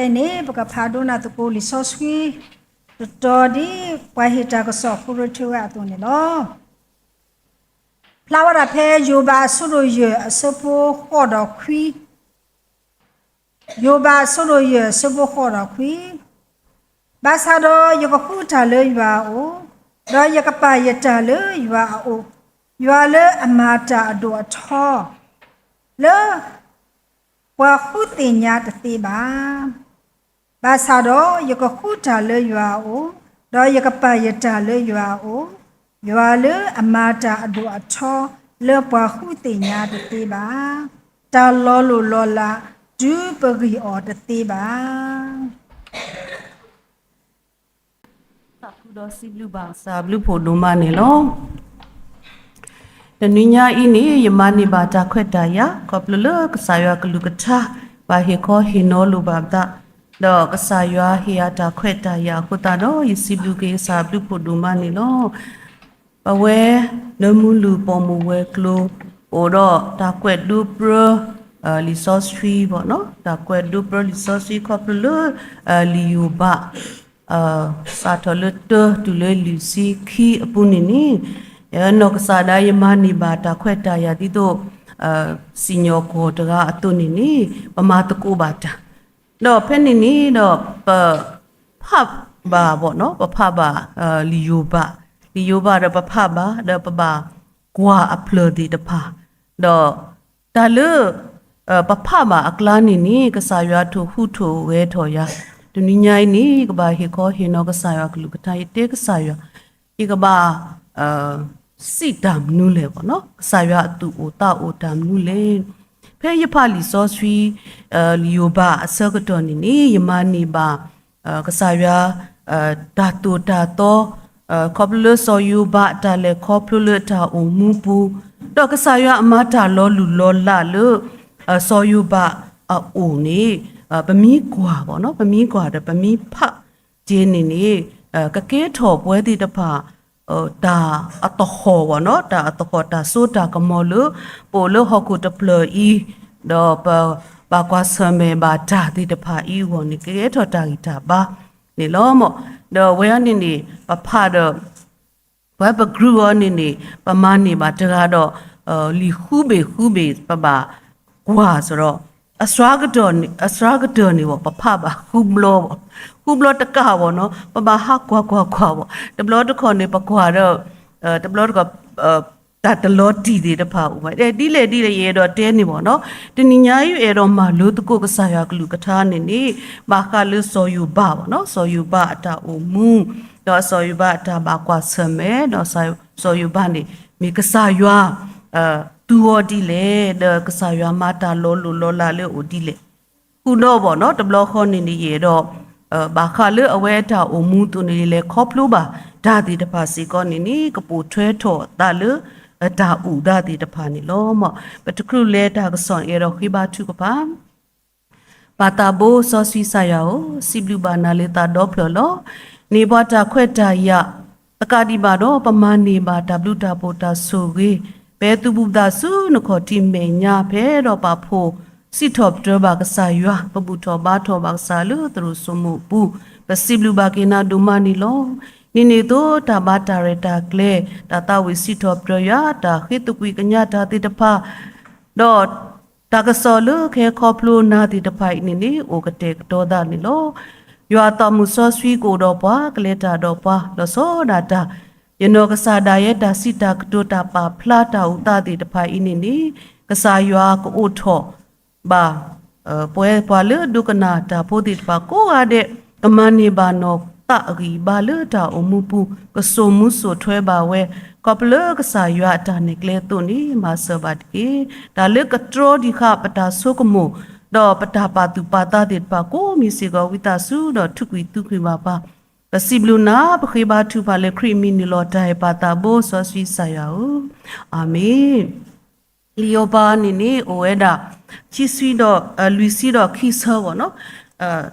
ဖဲန့ၣ် ပကဖးဒိကနၣ်သကိးလံာ်စီဆှံ တတီၤဒ်ပှၤဟ့ၣ်တၢ်ကစီၣ်ဃုရ့ထၢဝဲအသိးန့ၣ်လီၤ. ဖျါဝဲဒၣ်ဖဲယိၤဘးအဆၢဒိၣ်ယဲၢ်အဆၢဖိဃိးဒီးခွံ, ယိၤဘးအဆၢဒိၣ်ယဲၢ်အဆၢဖိဃိးဒီးခွံ, ဘၣ်ဆၣ်ဒီးယကဃုတၢ်လၢယွၤအအိၣ်, ဒီးယကပာ်ယတၢ်လၢယွၤအအိၣ်, ယွၤလၢအမၤတၢ်အဒိၣ်အထီ လၢ ပှၤဃုသ့ၣ်ညါတသ့ဘၣ်. ဘၣ်ဆၣ်ဒီးယကဃုတၢ်လၢယွၤအအိၣ်, ဒီးယကပာ်ယတၢ်လၢယွၤအအိၣ်, ယွၤလၢအမၤတၢ်အဒိၣ်အထီ လၢပှၤဃုသ့ၣ်ညါတသ့ဘၣ်, တၢ်လီၤလိၢ်လီၤလး တုၤပဂံၢ်အီၤတသ့ဘၣ်. သးခုဒီးစံးဘျုးဘၣ်ကစၢ်အဘျုးဖှိၣ်ဒိၣ်မးန့ၣ်လီၤ. တနွံညါအံၤန့ၣ် ယမၤန့ၢ်ဘၣ်တၢ်ခွဲးတၢ်ယာ် ခီဖျိလၢကစၢ်ယွၤကလုၢ်ကထါ ဘၣ်ဟ့ၣ်ခီဟ့ၣ်နီၤလိၣ်ဘၣ်ပသး, ဒီးကစၢ်ယွၤဟ့ၣ်ယၤတၢ်ခွဲးတၢ်ယာ်အဃိသတးဒီး ယစံးဘျုးက့ၤကစၢ်အဘျုးဖှိၣ်ဒိၣ်မးန့ၣ်လီၤ. ပဝဲ နၢမူလုၢ်ပိာ်မုၣ်ဝဲၤကျိၤ အိၣ်ဒီးတၢ်ကွဲးဒိပြၢ လံာ်စီဆှံဘၣ်နီၤ, တၢ်ကွဲးဒိပြၢလံာ်စီဆှံခီဖျိလၢ လံာ်ယိၤဘး စးထီၣ်လၢတၢတုၤလၢလွံၢ်ဆံခံအပူၤန့ၣ်န့ၣ်, နီၢ်ကစၢ်ဒၣ်ယမၤန့ၢ်ဘၣ်တၢ်ခွဲးတၢ်ယာ်ဒ်သိး စံၣ်ညီၣ်ကွီၢ်တဂၤအသိးန့ၣ်န့ၣ် ပမၤသကိးဘၣ်တၢ်, ဒီးဖဲန့ၣ်န့ၣ်ဒီး ပ ဖးဘၣ်ဘၣ်နီၤ, ပဖးဘၣ် လံာ်ယိၤဘး, လံာ်ယိၤဘးဒီးပဖးဘၣ် ဒီးပဘၣ်ကွၢ်အဖျၢၣ်သ့ၣ်တဖၣ်, ဒီးတၢ်လၢ ပဖးဘၣ်အကျါန့ၣ်န့ၣ် ကစၢ်ယွၤထိၣ်ဟူးထိၣ်ဂဲၤထီၣ်ယၤ, တနွံညါအံၤန့ၣ် ယကဘၣ်ဟ့ၣ်ခီဟ့ၣ်နီၤကစၢ်ယွၤကလုၢ်ကထါ ယတဲကစၢ်ယွၤ, ယကဘၣ် စံးတၢ်မနုၤလဲၣ်ဘၣ်နီၤ, ကစၢ်ယွၤအသူၣ်အိၣ်သးအိၣ်တၢ်မနုၤလဲၣ်. ဖဲယဖးလံာ်စီဆှံ လံာ်ယိၤဘးအဆၢကတီၢ်န့ၣ်န့ၣ် ယမၤန့ၢ်ဘၣ် ကစၢ်ယွၤ တၢ်သိၣ်တၢ်သီ ခီဖျိလၢစီၤယိၤဘးအတၢ်လဲၤခီဖျိလၢတၢ်အိၣ်မူပူၤ, ဒီးကစၢ်ယွၤအမၤတၢ်လီၤလုၢ်လီၤလးလၢ စီၤယိၤဘးအအိၣ်န့ၣ် ပမ့ၢ်ကွၢ်ဘၣ်နီၤ, ပမ့ၢ်ကွၢ်ဒီးပမ့ၢ်ဖးက့ၤန့ၣ်န့ၣ် ကကဲထီၣ်ပဝဲသ့ၣ်တဖၣ် တၢ်အသဟီၣ်ဘၣ်နီၤ, တၢ်အသဟီၣ်တၢ်စိတၢ်ကမီၤလၢ ပအိၣ်လၢဟီၣ်ခိၣ်တဖျၢၣ်အံၤ, ဒီးပဘၣ်ကွၢ်ဆၢၣ်မဲာ်ဘၣ်တၢ်သ့ၣ်တဖၣ်အံၤအဂီၢ်န့ၣ် ကကဲထီၣ်တၢ်ဂံၢ်တၢ်ဘါန့ၣ်လီၤ. ဒီးဝဲအံၤန့ၣ်န့ၣ် ပဖးဒီး ပဝဲပကရူၢ်အံၤန့ၣ်န့ၣ် ပမၤန့ၢ်ဘၣ်တဂၤဒီး လံာ်ဃုဘ့ၣ်ဃုဘ့ၣ် ပဘၣ်ကွၢ်စ့ၢ်ဒီး အစှၤကတၢၢ်န့ၣ် အစှၤကတၢၢ်န့ၣ်ဘၣ် ပဖးဘၣ်ဃုဘျီဘၣ်, ဃုဘျီတကးဘၣ်နီၤ, ပဘၣ်ဟးကွၢ်ကွၢ်ကွၢ်ဘၣ်, တဘျီတခီၣ်န့ၣ် ပကွၢ်ဒီး တဘျီတခီၣ် တၢ်တလီၤတံၢ်သ့ၣ်တဖၣ်အိၣ်ဘၣ်, ဒ်လဲၣ်ဒ်လဲၣ် ယအဲၣ်ဒိးတဲန့ၣ်ဘၣ်နီၤ, တနံၤညါအံၤ ယအဲၣ်ဒိးမၤလိသကိးကစၢ်ယွၤကလုၢ်ကထါန့ၣ်န့ၣ် ဘၣ်ဃးလၢစီၤယိၤဘးဘၣ်နီၤ, စီၤယိၤဘးအတၢ်အိၣ်မူ, ဒီးစီၤယိၤဘးအတၢ်ဘၣ်ကွၢ်ဆၢၣ်မဲာ်, ဒီးစီၤယိၤဘးန့ၣ် မ့ၢ်ကစၢ်ယွၤ သူအီၤဒ်လဲၣ်, ဒီးကစၢ်ယွၤမၤတၢ်လီၤလိၢ်လီၤလးလၢအအိၣ်ဒ်လဲၣ်, ဃုာ်ဒီးဘၣ်နီၤ, တဘျီဃီန့ၣ်န့ၣ် ယအဲၣ်ဒိး ဘၣ်ဃးလၢအဝဲအတၢ်အိၣ်မူအသိးန့ၣ် လဲၤခီဖျိဘၣ်တၢ်သ့ၣ်တဖၣ်စ့ၢ်ကီးန့ၣ်န့ၣ် ကပိာ်ထွဲထီၣ်အသးလၢ တၢ်အိၣ်ဒၣ်သ့ၣ်တဖၣ်န့ၣ်လီၤ. ပတချုးလဲၤတၢ်ကစီၣ် ယအဲၣ်ဒိးဃ့ဘါထုကဖၣ် ပၢ်သးဘိစီဆှံကစၢ်ယွၤဧၢ, စံးဘျုးဘၣ်နၤလၢသးဒီဖျၢၣ်လီၤ. န့ၢ်ပှၤတၢ်ခွဲးတၢ်ယာ် သကးဒံးဘၣ်ဒီး ပမၤန့ၢ်ဘၣ်တၢ်ဘျုးတၢ်ဖှိၣ်တၢ်ဆိၣ်ဂ့ၤ, ပသူၣ်ဘံၣ်သးစူၤနခီၣ်ထံးမဲာ်ညါဖဲဒီးပာ်ဖှိၣ် စံးထီၣ်ပတြၢၤဘၣ်ကစၢ်ယွၤ, ပဘူၣ်ထီၣ်ဘါထီၣ်ဘၣ်ကစၢ်လၢသရိာ်စိမိၤအပူၤ, ပစံးဘျုးဘၣ်က့ၤနၤဒိၣ်မးန့ၣ်လီၤ. န့ၢ်န့ၢ်သိးတၢ်ဘါတၢ်ရဲၣ်တၢ်ကျဲၤ, တၢ်သးဝံၣ်စံးထီၣ်ပတြၢၤယွၤ, တၢ်ဃ့သကွံာ်ကညးတၢ်သ့ၣ်တဖၣ်, ဒီး တၢ်ကစီၣ်လၢကဟဲခီဖျိနၤသ့ၣ်တဖၣ်အံၤန့ၣ်န့ၣ် အိၣ်ကတဲာ်ကတီၤသးန့ၣ်လီၤ. ယွၤအသးမုၢ်စီဆှံကအိၣ်ဒီးပှၤ, ကလဲၤတၢ်ဒီးပှၤ, လီၤဆီဒၣ်တၢ်, ယနီၢ်ကစၢ်ဒၣ်ယဲ တၢ်စံးတၢ်ကတိၤတၢ်ပာ်ဖျါတၢ်အိၣ်သးသ့ၣ်တဖၣ်အံၤန့ၣ်န့ၣ် ကစၢ်ယွၤကအိၣ်ထီၣ် ဘၣ် ပဝဲပှၤလၢဒိကနၣ်တၢ်ဖိသ့ၣ်တဖၣ်ကိးဂၤဒဲး, ကမၤန့ၢ်ဘၣ်နီၢ်သးအဂံၢ်အဘါလၢတၢ်အိၣ်မူပူၤ, ကစိာ်မူစိာ်ထွဲဘၣ်ဝဲ, ခီဖျိလၢကစၢ်ယွၤအတၢ်နဲၣ်ကျဲအသိးန့ၣ် မၤစၢၤဘၣ်တက့ၢ်. တၢ်လၢကတြီဒံးဃာ်ပတၢ်ဆိကမိၣ်, ဒီးပတၢ်ပာ်သူၣ်ပာ်သးသ့ၣ်တဖၣ်ကိးမံၤစ့ၢ်ကီး ဝံသးစူၤဒီးထုးကွံာ်သူကွံာ်ဘၣ်ပှၤ, ပစံးဘျုးနၤ ပဃ့ဘါထုကဖၣ်လၢခရံာ်အမံၤန့ၣ်လီၤ. တၢ်အဲၣ်ပၢ်သးဘိစီဆှံကစၢ်ယွၤဧၢ, အၤမ့ၣ်. လံာ်ယိၤဘးန့ၣ်န့ၣ် အိၣ်ဝဲဒၣ် ခံဆံဒီး လွံၢ်ဆံဒီးခံဆၢဘၣ်နီၤ,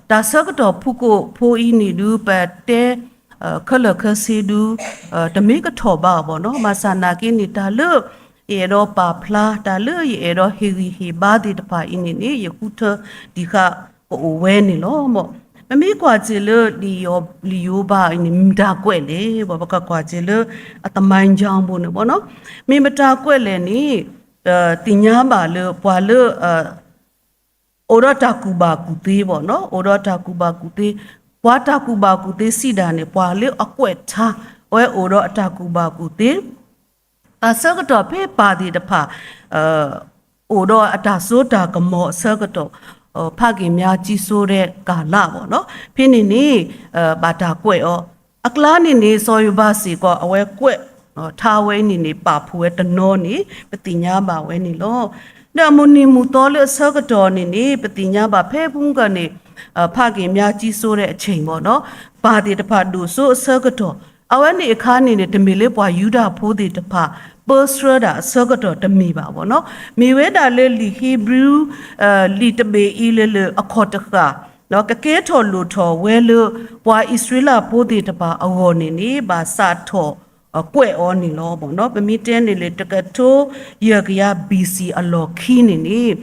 တၢ်ဆၢကတီၢ်ဖုၣ်ကိာ်ဖိအံၤန့ၣ်ဒုး ပတဲ ခဲလၢာ်ခဲဆ့ဒုး တမ့ၢ်ကထီၣ်ဘၣ်ဘၣ်နီၤ, ဘၣ်ဆၣ်နာ်က့န့ၣ် တၢ်လၢ ယအဲၣ်ဒိးပာ်ဖျါ တၢ်လၢယအဲၣ်ဒိးဟ့ၣ်ဂံၢ်ဟ့ၣ်ဘါသ့ၣ်တဖၣ်အံၤန့ၣ်န့ၣ် ယဃုထၢဒံးဃာ် ကအိၣ်ဝဲန့ၣ်လီၤ. ပမ့ၢ်ကွၢ်က့ၤလၢ လံာ်ယိၤဘးအံၤန့ၣ် မတၤကွဲးလဲၣ်, ပကကွၢ်က့ၤလၢ အသမိုင်းကြောင်း ပူၤန့ၣ်ဘၣ်နီၤ, မ့ၢ်မတၤကွဲးလဲၣ်န့ၣ် သ့ၣ်ညါဘၣ်လၢပှၤလၢ အိၣ်ဒီးတၢ်ကူၣ်ဘၣ်ကူၣ်သ့ဘၣ်နီၤ, အိၣ်ဒီးတၢ်ကူၣ်ဘၣ်ကူၣ်သ့, ပှၤတၢ်ကူၣ်ဘၣ်ကူၣ်သ့စံးဒၣ်န့ၣ် ပှၤလၢအကွဲးထါ အဝဲအိၣ်ဒီးအတၢ်ကူၣ်ဘၣ်ကူၣ်သ့ တၢ်ဆၢကတီၢ်ဖဲပၢ်သ့ၣ်တဖၣ် အိၣ်ဒီးအတၢ်စိတၢ်ကမီၤအဆၢကတီၢ်, ဖးက့ၤမၠါကၠံစိဒဲးကၤလးဘၣ်နီၤ, ဖဲန့ၣ်န့ၣ် ဘၣ်တၢ်ကွဲးအီၤ, အကျါန့ၣ်န့ၣ် စီၤယိၤဘးစ့ၢ်ကီး အဝဲကွဲး ထါဝဲအံၤန့ၣ်န့ၣ် ပာ်ဖှိၣ်ဝဲတနီၤန့ၣ် ပသ့ၣ်ညါဘၣ်ဝဲန့ၣ်လီၤ. ဒီးအမိၢ်နံၤမုၢ်သီလၢအဆၢကတီၢ်န့ၣ်န့ၣ် ပသ့ၣ်ညါဘၣ်ဖဲပူၤကန့ၣ် ဖးက့ၤမၠါကၠံစိဒဲးအဆၢဘၣ်နီၤ, ပၢ်သ့ၣ်တဖၣ်ဒိၣ်စိအဆၢကတီၢ်, အဝဲန့ၣ်အခါန့ၣ်န့ၣ် တမ့ၢ်လၢပှၤယူဒၤဖိသ့ၣ်တဖၣ် ပၢဆှၢဒၣ်အဆၢကတီၢ်တမ့ၢ်ဘၣ်ဘၣ်နီၤ, မ့ၢ်ဝဲဒၣ်လၢလံာ်ဟံဘြူၤ လံာ်တဘ့ၣ်အံၤလၢလၢအခီၣ်တဃၣ် ကကဲထီၣ်လိၣ်ထီၣ်ဝဲလၢ ပှၤအံၣ်စရ့လးဖိသ့ၣ်တဖၣ်အဂီၢ်န့ၣ်န့ၣ် ဘၣ်စးထီၣ်ကွဲးအီၤန့ၣ်လီၤ. ပမ့ၢ်တဲန့ၣ်လၢ တကထိယဲၢ်ကယၤ B C အလီၢ်ခံန့ၣ်န့ၣ်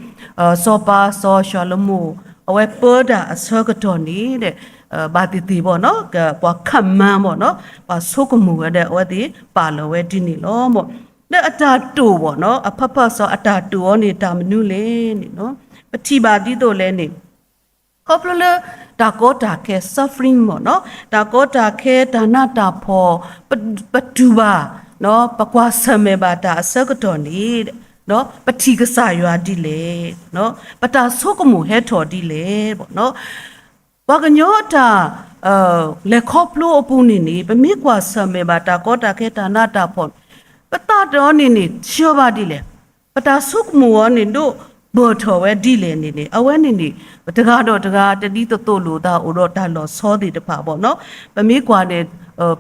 စီၤပၤစီၤၡလိၤမိၣ် အဝဲပၢတၢ်အဆၢကတီၢ်န့ၣ် ဘၣ်သ့ၣ်သ့ၣ်ဘၣ်နီၤ ပှၤခၣ်မၢ်ဘၣ်နီၤ ပှၤဆိကမိၣ်ဝဲဒီး အဝဲသ့ၣ်ပာ်လီၤဝဲဒ်န့ၣ်လီၤ. ဒီးအတၢ်တိာ်ဘၣ်နီၤ အ purpose အတၢ်တိာ်အီၤန့ၣ် တၢ်မနုၤလဲၣ်န့ၣ် ပထံၣ်ဘၣ်ဒ်သိးလဲၣ်န့ၣ် ခီဖျိလၢ တၢ်ကီတၢ်ခဲ suffering ဘၣ်နီၤ တၢ်ကီတၢ်ခဲ တၢ်နးတၢ်ဖှီၣ် ပတူၢ်ဘၣ် ပကွၢ်ဆၢၣ်မဲာ်ဘၣ်တၢ်အဆၢကတီၢ်န့ၣ် ပထံၣ်ကစၢ်ယွၤဒ်လဲၣ်, ပတၢ်ဆိကမိၣ်ဟဲထီၣ်ဒ်လဲၣ်ဘၣ်နီၤ ပှၤကညီတၢ် လဲၤခီဖျိအပူၤန့ၣ်န့ၣ် ပမ့ၢ်ကွၢ်ဆၢၣ်မဲာ်ဘၣ်တၢ်ကီတၢ်ခဲ တၢ်နးတၢ်ဖှီၣ် ပသးတၢ်အီၤန့ၣ်န့ၣ် ဆှၢဘၣ်ဒ်လဲၣ်, ပတၢ်ဆိကမိၣ်အီၤန့ၣ် ဒိၣ်ပၢၢ်ထီၣ်ဝဲဒ်လဲၣ်န့ၣ်န့ၣ် အဝဲန့ၣ်န့ၣ် ပတဂၤဒီးတဂၤ တဒ်သိးသိးလိာ်သးအိၣ်ဒီးတၢ်လီၤဆီသ့ၣ်တဖၣ်ဘၣ်နီၤ ပမ့ၢ်ကွၢ်န့ၣ်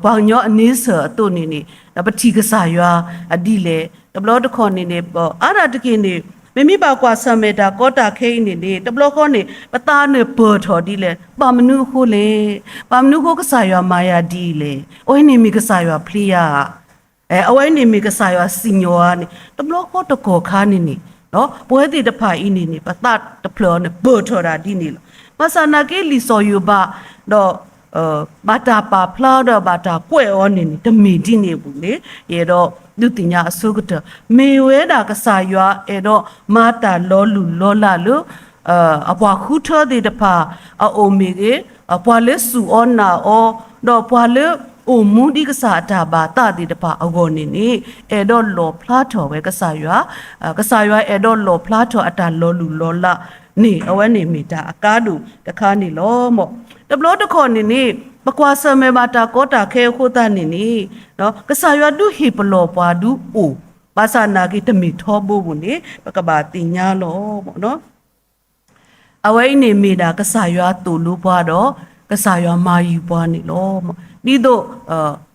ပှၤကညီအန့ဆၢၣ်အသိးန့ၣ်န့ၣ် ပထံၣ်ကစၢ်ယွၤအဒ်လဲၣ်, တဘျီတခီၣ်န့ၣ်န့ၣ် အါဒၣ်တက့ၢ်န့ၣ် မ့မ့ၢ်ဘၣ်ကွၢ်ဆၢၣ်မဲာ်တၢ်ကီတၢ်ခဲအံၤန့ၣ်န့ၣ် တဘျီဃီန့ၣ် ပသးန့ၣ်ပၢၢ်ထီၣ်ဒ်လဲၣ်, ဘၣ်မနုၤအဃိလဲၣ်, ဘၣ်မနုၤအဃိကစၢ်ယွၤမၤယၤဒ်လဲၣ်, အဝဲန့ၣ်မ့ၢ်ကစၢ်ယွၤဖျ့ယၤဧါ အဝဲန့ၣ်မ့ၢ်ကစၢ်ယွၤစံၣ်ညီၣ်ဧါန့ၣ် တဘျီဃီတကီၢ်ခါန့ၣ်န့ၣ် ပဝဲသ့ၣ်တဖၣ်အံၤန့ၣ်န့ၣ် ပသးတဖျၢၣ်အီၤန့ၣ် ပၢၢ်ထီၣ်ဒၣ်ဒ်န့ၣ်လီၤ. ဘၣ်ဆၣ်နာ်က့လံာ်စီၤယိၤဘး ဒီး ဘၣ်တၢ်ပာ်ဖျါဒီးဘၣ်တၢ်ကွဲးအီၤန့ၣ်န့ၣ် တမ့ၢ်ဒ်န့ၣ်အပူၤန့ၣ် ယအဲၣ်ဒိးဒုးသ့ၣ်ညါအဆိကတၢၢ် မ့ၢ်ဝဲဒၣ်ကစၢ်ယွၤအဲၣ်ဒိးမၤတၢ်လီၤလုၢ်လီၤလးလၢ အပှၤဃုထၢသ့ၣ်တဖၣ် အအိၣ်မ့ၢ်ဂ့ၤ, ပှၤလၢစူၢ်အီၤနာ်အီၤ, ဒီးပှၤလၢအိၣ်မူဒ်ကစၢ်အတၢ်ဘၣ်သးသ့ၣ်တဖၣ်အဂီၢ်န့ၣ်န့ၣ် အဲၣ်ဒိးလီၣ်ဖျါထီၣ်ဝဲကစၢ်ယွၤ, ကစၢ်ယွၤအဲၣ်ဒိးလီၣ်ဖျါထီၣ်အတၢ်လီၤလုၢ်လီၤလးန့ၣ် အဝဲန့ၣ်မ့ၢ်တၢ်အကါဒိၣ်တခါန့ၣ်လီၤ. တဘျီတခီၣ်န့ၣ်န့ၣ် ပကွၢ်ဆၢၣ်မဲာ်ဘၣ်တၢ်ကီတၢ်ခဲအဃိသတးန့ၣ်န့ၣ် ကစၢ်ယွၤဒုးဟ့ၣ်ပလီၢ်ပှၤဒုးအိၣ်, ဘၣ်ဆၣ်နာ်က့တမ့ၢ်ထီဘိပူၤန့ၣ် ပကဘၣ်သ့ၣ်ညါလီၤ. အဝဲအံၤန့ၣ်မ့ၢ်ဒၣ်ကစၢ်ယွၤသိၣ်လိပှၤဒီး ကစၢ်ယွၤမၤယုၤပှၤန့ၣ်လီၤ. ဒ်သိး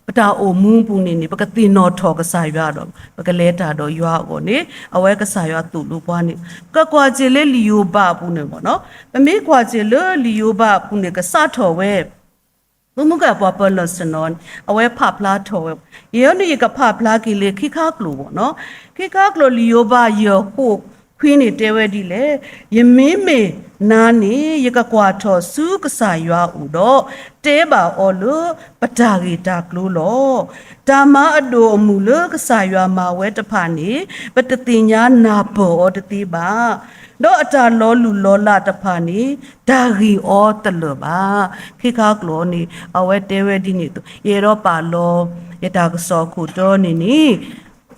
ပတၢ်အိၣ်မူပူၤန့ၣ်န့ၣ် ပကသ့ၣ်နီၣ်ထီၣ်ကစၢ်ယွၤဒီး ပကလဲၤတၢ်ဒီးယွၤအဂီၢ်န့ၣ် အဝဲကစၢ်ယွၤသိၣ်လိပှၤန့ၣ် ပကကွၢ်က့ၤလၢလံာ်ယိၤဘးအပူၤန့ၣ်ဘၣ်နီၤ ပမ့ၢ်ကွၢ်က့ၤလၢလံာ်ယိၤဘးအပူၤန့ၣ် ကစးထီၣ်ဝဲ မုၢ်မုၢ်ကဲပှၤပၢၤလီၢ်ဆ့ၣ်နီၤန့ၣ် အဝဲဖးဖျါထီၣ်ဝဲ, ယဲန့ၣ်ယကဖးဖျါက့ၤလၢခံခါကျိၤဘၣ်နီၤ, ခံခါကျိၤလံာ်ယိၤဘးယဲၢ်ဃိးခွံန့ၣ်တဲဝဲဒ်လဲၣ်, ယမ့မ့ၢ်နၤန့ၣ် ယကကွၢ်ထီၣ်ဆူကစၢ်ယွၤအအိၣ်ဒီး တဲဘၣ်အီၤလၢပတၢ်ဂ့ၢ်တၢ်ကျိၤလီၤ. တၢ်မၤအဒိၣ်အမုၢ်လၢကစၢ်ယွၤမၤဝဲတဖၣ်န့ၣ် ပတသ့ၣ်ညါနၢ်ပၢၢ်အီၤတသ့ဘၣ်. ဒီးအတၢ်လီၤလုၢ်လီၤလးတဖၣ်န့ၣ် တၢ်ဂ့ၢ်အီၤတလၢာ်ဘၣ်. ခံခါကျိၤန့ၣ် အဝဲတဲဝဲဒ်န့ၣ်အသိး ယအဲၣ်ဒိးပာ်လီၤ ယတၢ်ကစီၣ်ခိၣ်တီန့ၣ်န့ၣ်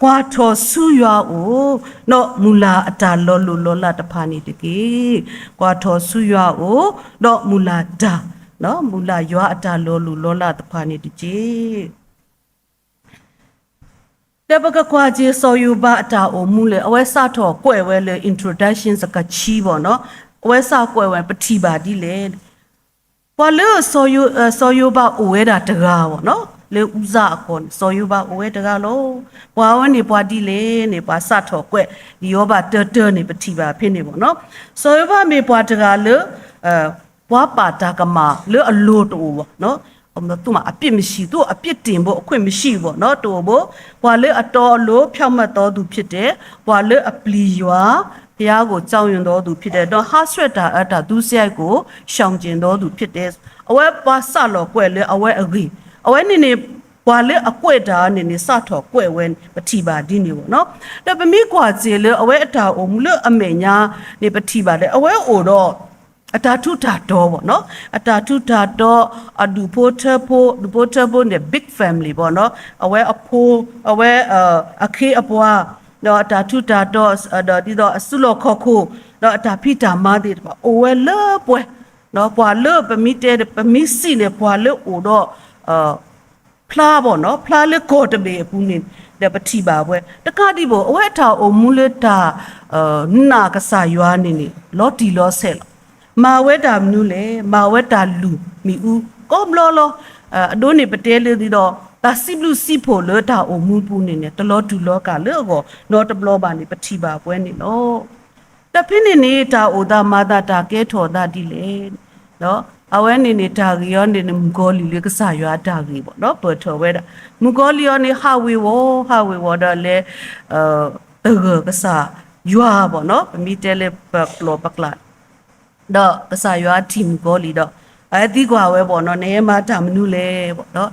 ကွၢ်ထီၣ်ဆူယွၤအအိၣ် ဒီးမုၢ်လၢ်အတၢ်လီၤလုၢ်လီၤလးတဖၣ်န့ၣ်တက့ၢ်. ကွၢ်ထီၣ်ဆူယွၤအအိၣ် ဒီးမုၢ်လၢ်တၢ် မုၢ်လၢ်ယွၤအတၢ်လီၤလုၢ်လီၤလးတဖၣ်န့ၣ်တက့ၢ်. ဒီးပကကွၢ်က့ၤစီၤယိၤဘးအတၢ်အိၣ်မူလဲၣ်, အဝဲစးထီၣ်ကွဲးဝဲလၢ introduction စကဆံဘၣ်နီၤ, အဝဲစးကွဲးဝဲ ပထံၣ်ဘၣ်ဒ်လဲၣ်, ပှၤလၢ စီၤယိၤဘးအိၣ်ဝဲဒၣ်တဂၤဘၣ်နီၤ, လၢအူစၤအကီၢ်န့ၣ် စီၤယိၤဘးအိၣ်ဝဲတဂၤလီၤ. ပှၤဝဲန့ၣ်ပှၤဒ်လဲၣ်န့ၣ် ပှၤစးထီၣ်ကွဲး လံာ်ယိၤဘးတၢတၢန့ၣ် ပထံၣ်ဘၣ်ဖဲန့ၣ်ဘၣ်နီၤ, စီၤယိၤဘးမ့ၢ်ပှၤတဂၤလၢ ပှၤပာ်တၢ်ကမၣ်လၢအလိၤတအိၣ်ဘၣ်နီၤ, သူမး အပြစ်မရှိ, သူအပြစ်တင်ဖို့အခွင့်မရှိဘၣ်နီၤ, တအိၣ်ဘၣ်, ပှၤလၢအတီအလိၤ ဖြောင့်မတ်သောသူဖြစ်တယ်, ပှၤလၢအပျံၤယွၤ ဘုရားကို ကြောက်ရွံ့သောသူဖြစ်တယ်, ဒီးဟးဆွဲတၢ်အတၢ်သူစရိုက်ကို ရှောင်ကျဉ်သောသူဖြစ်တယ်. အဝဲပှၤစးလီၤကွဲးလၢအဝဲအဂ့ၢ်, အဝဲန့ၣ်န့ၣ် ပှၤလၢအကွဲးတၢ်န့ၣ်န့ၣ် စးထီၣ်ကွဲးဝဲ ပထံၣ်ဘၣ်ဒ်န့ၣ်ဘၣ်နီၤ. ဒီးပမ့ၢ်ကွၢ်စ့ၢ်လၢအဝဲအတၢ်အိၣ်မူလၢအမဲာ်ညါန့ၣ် ပထံၣ်ဘၣ်လၢ အဝဲအိၣ်ဒီး အတၢ်ထူးတၢ်တီၤဘၣ်နီၤ, အတၢ်ထူးတၢ်တီၤ, အဒူၣ်ဖိထၢဖိ, ဒူၣ်ဖိထၢဖိန့ၣ် big family ဘၣ်နီၤ, အဝဲအဖိ, အဝဲအခ့အပှၤ, ဒီးအတၢ်ထူးတၢ်တီၤ, ဒီးဒ်သိးအစုလီၢ်ခီၣ်ခိၣ်, ဒီးအတၢ်ဖံးတၢ်မၤသ့ၣ်တဖၣ် အိၣ်ဝဲလၢပှဲၤ, ပှၤလၢပမ့ၢ်တဲ ပမ့ၢ်စံးန့ၣ် ပှၤလၢအိၣ်ဒီး ဖျါဘၣ်နီၤ, ဖျါလၢကီၢ်တဘ့ၣ်အပူၤန့ၣ် ဒီးပထံၣ်ဘၣ်ဝဲ တကးဒံးဘၣ် အဝဲအတၢ်အိၣ်မူလၢတၢ်နာ်ကစၢ်ယွၤန့ၣ်န့ၣ် လီၤတံၢ်လီၤဆဲးလီၤ. မၤဝဲတၢ်မနုၤလဲၣ်, မၤဝဲတၢ်လုၢ်မ့ၣ်အူကိးဘျီလီၤ. အဒိန့ၣ်ပတဲလၢဒ်သိး တၢ်စံးဘျုးစံးဖှိၣ်လၢတၢ်အိၣ်မူပူၤန့ၣ်န့ၣ် တလီၤတူာ်လီၤကာ်လၢအဂီၢ် နီတဘျီဘၣ်န့ၣ် ပထံၣ်ဘၣ်ပှဲၤန့ၣ်လီၤ. ဒီးဖဲန့ၣ်န့ၣ် တၢ်အိၣ်သးမၤသးတၢ်ကဲထီၣ်သးဒ်လဲၣ်. အဝဲန့ၣ်န့ၣ် တၢ်ဂ့ၢ်အီၤန့ၣ်န့ၣ် မုၣ်ကီၤလံၢ်လၢကစၢ်ယွၤအတၢ်ဂ့ၢ်ဘၣ်နီၤ ပၢၢ်ထီၣ်ဝဲဒၣ်. မုၣ်ကီၤလံၢ်အီၤန့ၣ် ဟးဝ့ၤဝီၤ ဟးဝ့ၤဝီၤဒီးလဲၤ သဂၢၢ်ကစၢ်ယွၤဘၣ်နီၤ ပမ့ၢ်တဲလၢပကျိာ်ပကျါ ဒီးကစၢ်ယွၤထံၣ်မုၣ်ကီၤလံၢ်ဒီး အဝဲသံကွၢ်ဝဲဘၣ်နီၤ နဟဲမၤတၢ်မနုၤလဲၣ်ဘၣ်ဒီး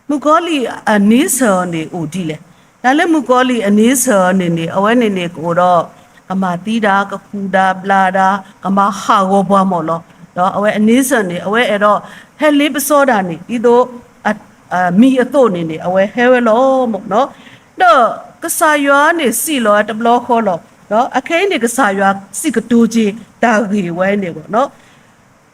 မုၣ်ကီၤလံၢ်အန့ဆၢၣ်အီၤန့ၣ်အိၣ်ဒ်လဲၣ်. တၢ်လၢမုၣ်ကီၤလံၢ်အန့ဆၢၣ်အီၤန့ၣ်န့ၣ် အဝဲန့ၣ်န့ၣ်ကအိၣ်ဒီး ကမၤသံဒၣ် ကဃူဒၣ်ဘျးဒၣ် ကမၤဟးဂီၤပှၤမၢ်လီၤ. ဒီးအဝဲအန့ဆၢၣ်န့ၣ် အဝဲအဲၣ်ဒိးဟဲလ့ပစီဒၣ်န့ၣ် ဒ်သိး မံၤအသိးန့ၣ်န့ၣ် အဝဲဟဲဝဲလီၤမၢ်နီၤ. ဒီးကစၢ်ယွၤန့ၣ်စံးလီၤတဘျီဃီလီၤ. အခဲအံၤန့ၣ် ကစၢ်ယွၤစံးကတိၤက့ၤတၢ်ဂ့ၢ်ဝဲန့ၣ်ဘၣ်နီၤ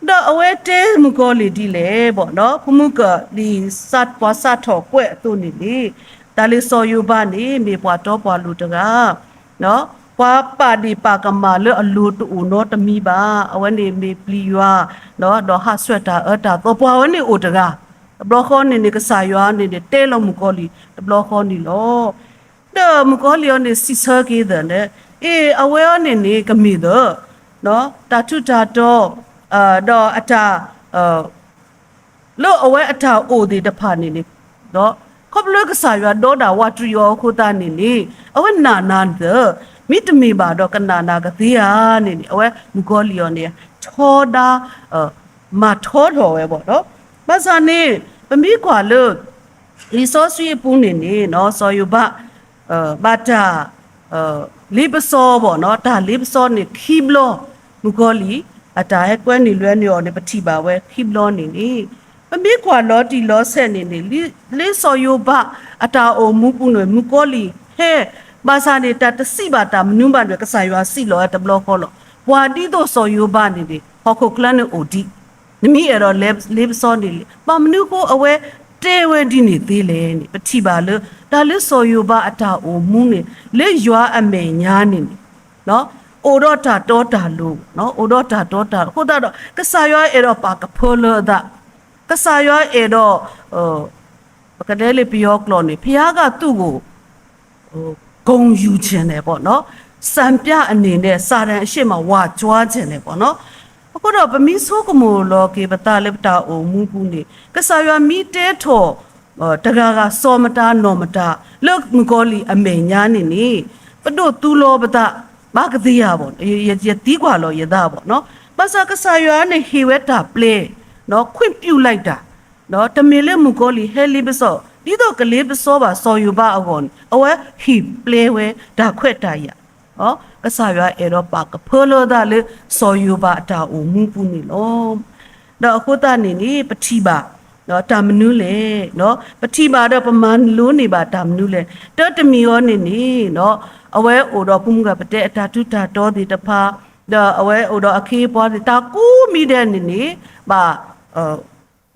ဒီးအဝဲတဲမုၣ်ကီၤလံၢ်ဒ်လဲၣ်ဘၣ်နီၤ ဖိမုၣ်ကီၤလံၢ် ပှၤစးထီၣ်ကွဲးအသိးန့ၣ်န့ၣ် တၢ်လၢစီၤယိၤဘးန့ၣ် မ့ၢ်ပှၤတီပှၤလိၤတဂၤ ပှၤပာ်ဒ့ၣ်ပာ်ကမၣ်လၢအလိၤတအိၣ်နီတမံၤဘၣ်. အဝဲန့ၣ်မ့ၢ်ပျံၤယွၤ ဒီးဟးဆှဲးတၢ်အၢတၢ်သီ ပှၤဝဲန့ၣ်အိၣ်တဂၤ တဘျီဃီန့ၣ်န့ၣ် ကစၢ်ယွၤန့ၣ်န့ၣ် တဲလီၤမုၣ်ကီၤလံၢ်တဘျီဃီန့ၣ်လီၤ. ဒီးမုၣ်ကီၤလံၢ်အီၤန့ၣ် စံးဆၢက့ၤသးန့ၣ် အ့ အဝဲအီၤန့ၣ်န့ၣ် ကမ့ၢ်သၢ တၢ်ထူးတၢ်တီၤ ဒီးအတၢ် လၢအဝဲအတၢ်အိၣ်သ့ၣ်တဖၣ်န့ၣ်န့ၣ် ခီဖျိကစၢ်ယွၤဒီးဒၣ်ဝးတရံးအီၤအဃိသတးန့ၣ်န့ၣ် အဝဲနာ်နၤသၢ မ့တမ့ၢ်ဘၣ်ဒီးကနာ်နၤကသ့ဧါန့ၣ်န့ၣ် အဝဲမုၣ်ကီၤလံၢ်အီၤန့ၣ် ထီဒါ မၤထီထီၣ်ဝဲဘၣ်ဒီး ဘၣ်ဆၣ်န့ၣ် ပမ့ၢ်ကွၢ်လၢ လံာ်စီဆှံအပူၤန့ၣ်န့ၣ် စီၤယိၤဘး ဘၣ်တၢ် လ့ပစီဘၣ်နီၤ တၢ်လ့ပစီန့ၣ်ခံဘျီ မုၣ်ကီၤလံၢ် အတၢ်ဟဲကွဲနုာ်လွဲနုာ်အီၤန့ၣ် ပထံၣ်ဘၣ်ဝဲခံဘျီန့ၣ်န့ၣ် ပမ့ၢ်ကွၢ်လီၤတံၢ်လီၤဆဲးန့ၣ်န့ၣ် လၢစီၤယိၤဘးအတၢ်အိၣ်မူပူၤန့ၣ် မုၣ်ကီၤလံၢ်ဟဲ ဘၣ်ဆၣ်န့ၣ် တၢ်တစံးဘၣ်တၢ်မနုၤဘၣ်န့ၣ် ကစၢ်ယွၤစံးလီၤဝဲတဘျီဃီလီၤ. ပှၤဒ်သိးစီၤယိၤဘးန့ၣ်န့ၣ် ဟီၣ်ခိၣ်ချၢန့ၣ်အိၣ်ဒံး နမ့ၢ်အဲၣ်ဒိးလ့ပစီန့ၣ်လံ ဘၣ်မနုၤအဃိအဝဲတဲဝဲဒ်န့ၣ်သ့လဲၣ်န့ၣ် ပထံၣ်ဘၣ်လၢ တၢ်လၢစီၤယိၤဘးအတၢ်အိၣ်မူန့ၣ် လၢယွၤအမဲာ်ညါန့ၣ်န့ၣ် အိၣ်ဒီးတၢ်တီတၢ်လိၤ အိၣ်ဒီးတၢ်တီတၢ်လိၤ အဃိသတးဒီး ကစၢ်ယွၤအဲၣ်ဒိးပာ်ကဖၢလၢအသး ကစၢ်ယွၤအဲၣ်ဒိး ပကတဲလၢပယီၤကျိာ်န့ၣ် ဘုရားက သူ့ကို ဂုဏ်ယူချင်တယ်ပေါ့နော် စံပြအနေနဲ့ စာတန်အရှေ့မှာ ဝါကြွားချင်တယ်ပေါ့နော် အဃိဒီးပမ့ၢ်ဆိကမိၣ်လီၤက့ၤပသးလၢပတၢ်အိၣ်မူပူၤန့ၣ် ကစၢ်ယွၤမ့ၢ်တဲထီၣ် တဂၤဂၤစီၤမတၤ နီၢ်မတၤ လၢမုၣ်ကီၤလံၢ်အမဲာ်ညါန့ၣ်န့ၣ် ပဒိၣ်သူလီၤပသး ဘၣ်ကသ့ဧါဘၣ် ယသံကွၢ်လီၤယသးဘၣ်နော် ဘၣ်ဆၣ်ကစၢ်ယွၤန့ၣ်ဟ့ၣ်ဝဲတၢ်ပျဲ ခွင့်ပြုလိုက်တာ တမ့ၢ်လၢမုၣ်ကီၤလံၢ်ဟဲလ့ပစီ ဒ်သိးကလ့ပစီဘၣ်စီၤယိၤဘးအဂီၢ်န့ၣ် အဝဲဟ့ၣ်ပျဲဝဲတၢ်ခွဲးတၢ်ယာ် ကစၢ်ယွၤအဲၣ်ဒိးပာ်ကဖၢလၢသးလၢစီၤယိၤဘးအတၢ်အိၣ်မူပူၤန့ၣ်လီၤ. ဒီးအဃိသတးန့ၣ်န့ၣ် ပထံၣ်ဘၣ် တၢ်မနုၤလဲၣ် ပထံၣ်ဘၣ်ဒီးပမၤလိန့ၢ်ဘၣ်တၢ်မနုၤလဲၣ် တၢ်တမံၤအီၤန့ၣ်န့ၣ် အဝဲအိၣ်ဒီးဖိမုၣ်ကပတဲအတၢ်ထူးတၢ်တီၤသ့ၣ်တဖၣ် ဒီးအဝဲအိၣ်ဒီးအခ့အပှၤသ့ၣ် တၢ်ကိးမံၤဒဲးန့ၣ်န့ၣ် ဘၣ်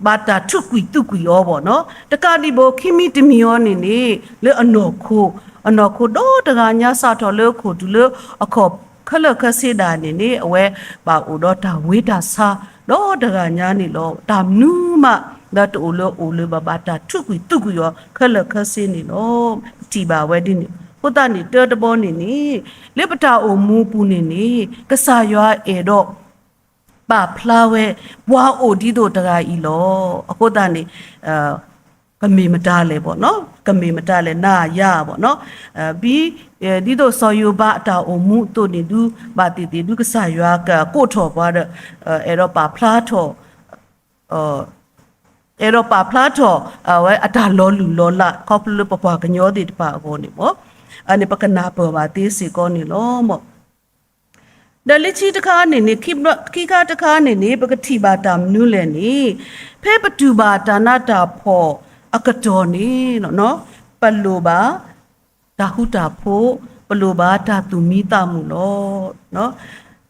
ဘၣ်တၢ်ထူးကွံာ်သူၣ်ကွံာ်အီၤဘၣ်နီၤ တကးဒံးဘၣ် ခံမံၤတမံၤအီၤန့ၣ်န့ၣ် လၢအနီၢ်ခိ အနီၢ်ခိဒီတဂၤညါစးထီၣ်လၢအခိၣ်တုၤလၢအခီၣ် ခဲလၢာ်ခဲဆ့ဒၣ်န့ၣ်န့ၣ် အဝဲဘၣ်အိၣ်ဒီးတၢ်ဝ့တၢ်ဆါ ဒီတဂၤညါန့ၣ်လီၤ. တၢ်မနုၤမး လၢတအိၣ်လၢအိၣ်လၢဘၣ် ဘၣ်တၢ်ထူးကွံာ်သူၣ်ကွံာ်အီၤ ခဲလၢာ်ခဲဆ့န့ၣ်လီၤ. ပထံၣ်ဘၣ်ဝဲဒ်န့ၣ် အဃိသတးန့ၣ် တၢတဘီန့ၣ်န့ၣ် လၢပတၢ်အိၣ်မူပူၤန့ၣ်န့ၣ် ကစၢ်ယွၤအဲၣ်ဒိး ပာ်ဖျါဝဲ ပှၤအိၣ်ဒ်သိးတဂၤအံၤလီၤ. အဃိသတးန့ၣ် ကမ့ၢ်မတၤလဲၣ်ဘၣ်နီၤ, ကမ့ၢ်မတၤလဲၣ် နၤယၤဘၣ်နီၤ, ဘီ ဒ်သိးစီၤယိၤဘးအတၢ်အိၣ်မူအသိးန့ၣ်ဒုး ဘၣ်သ့ၣ်သ့ၣ်ဒုးကစၢ်ယွၤကကိးထီၣ်ပှၤဒီး အဲၣ်ဒိးပာ်ဖျါထီၣ် အဲၣ်ဒိးပာ်ဖျါထီၣ် အဝဲအတၢ်လီၤလုၢ်လီၤလး ခီဖျိလၢပပှၤကညီသ့ၣ်တဖၣ်အဂီၢ်န့ၣ်မ့ၢ် အန့ၣ်ပကနၢ်ပၢၢ်ဘၣ်သ့စ့ၢ်ကီးန့ၣ်လီၤ. ဒီးလၢခံတခါန့ၣ်န့ၣ် ခံခါတခါန့ၣ်န့ၣ် ပကထံၣ်ဘၣ်တၢ်မနုၤလဲၣ်န့ၣ် ဖဲပတူၢ်ဘၣ်တၢ်နးတၢ်ဖှီၣ်အကတီၢ်န့ၣ် ပလိၣ်ဘၣ် တၢ်ဃူတၢ်ဖိး, ပလိၣ်ဘၣ်တၢ်သူၣ်မံသးမုာ်လီၤ.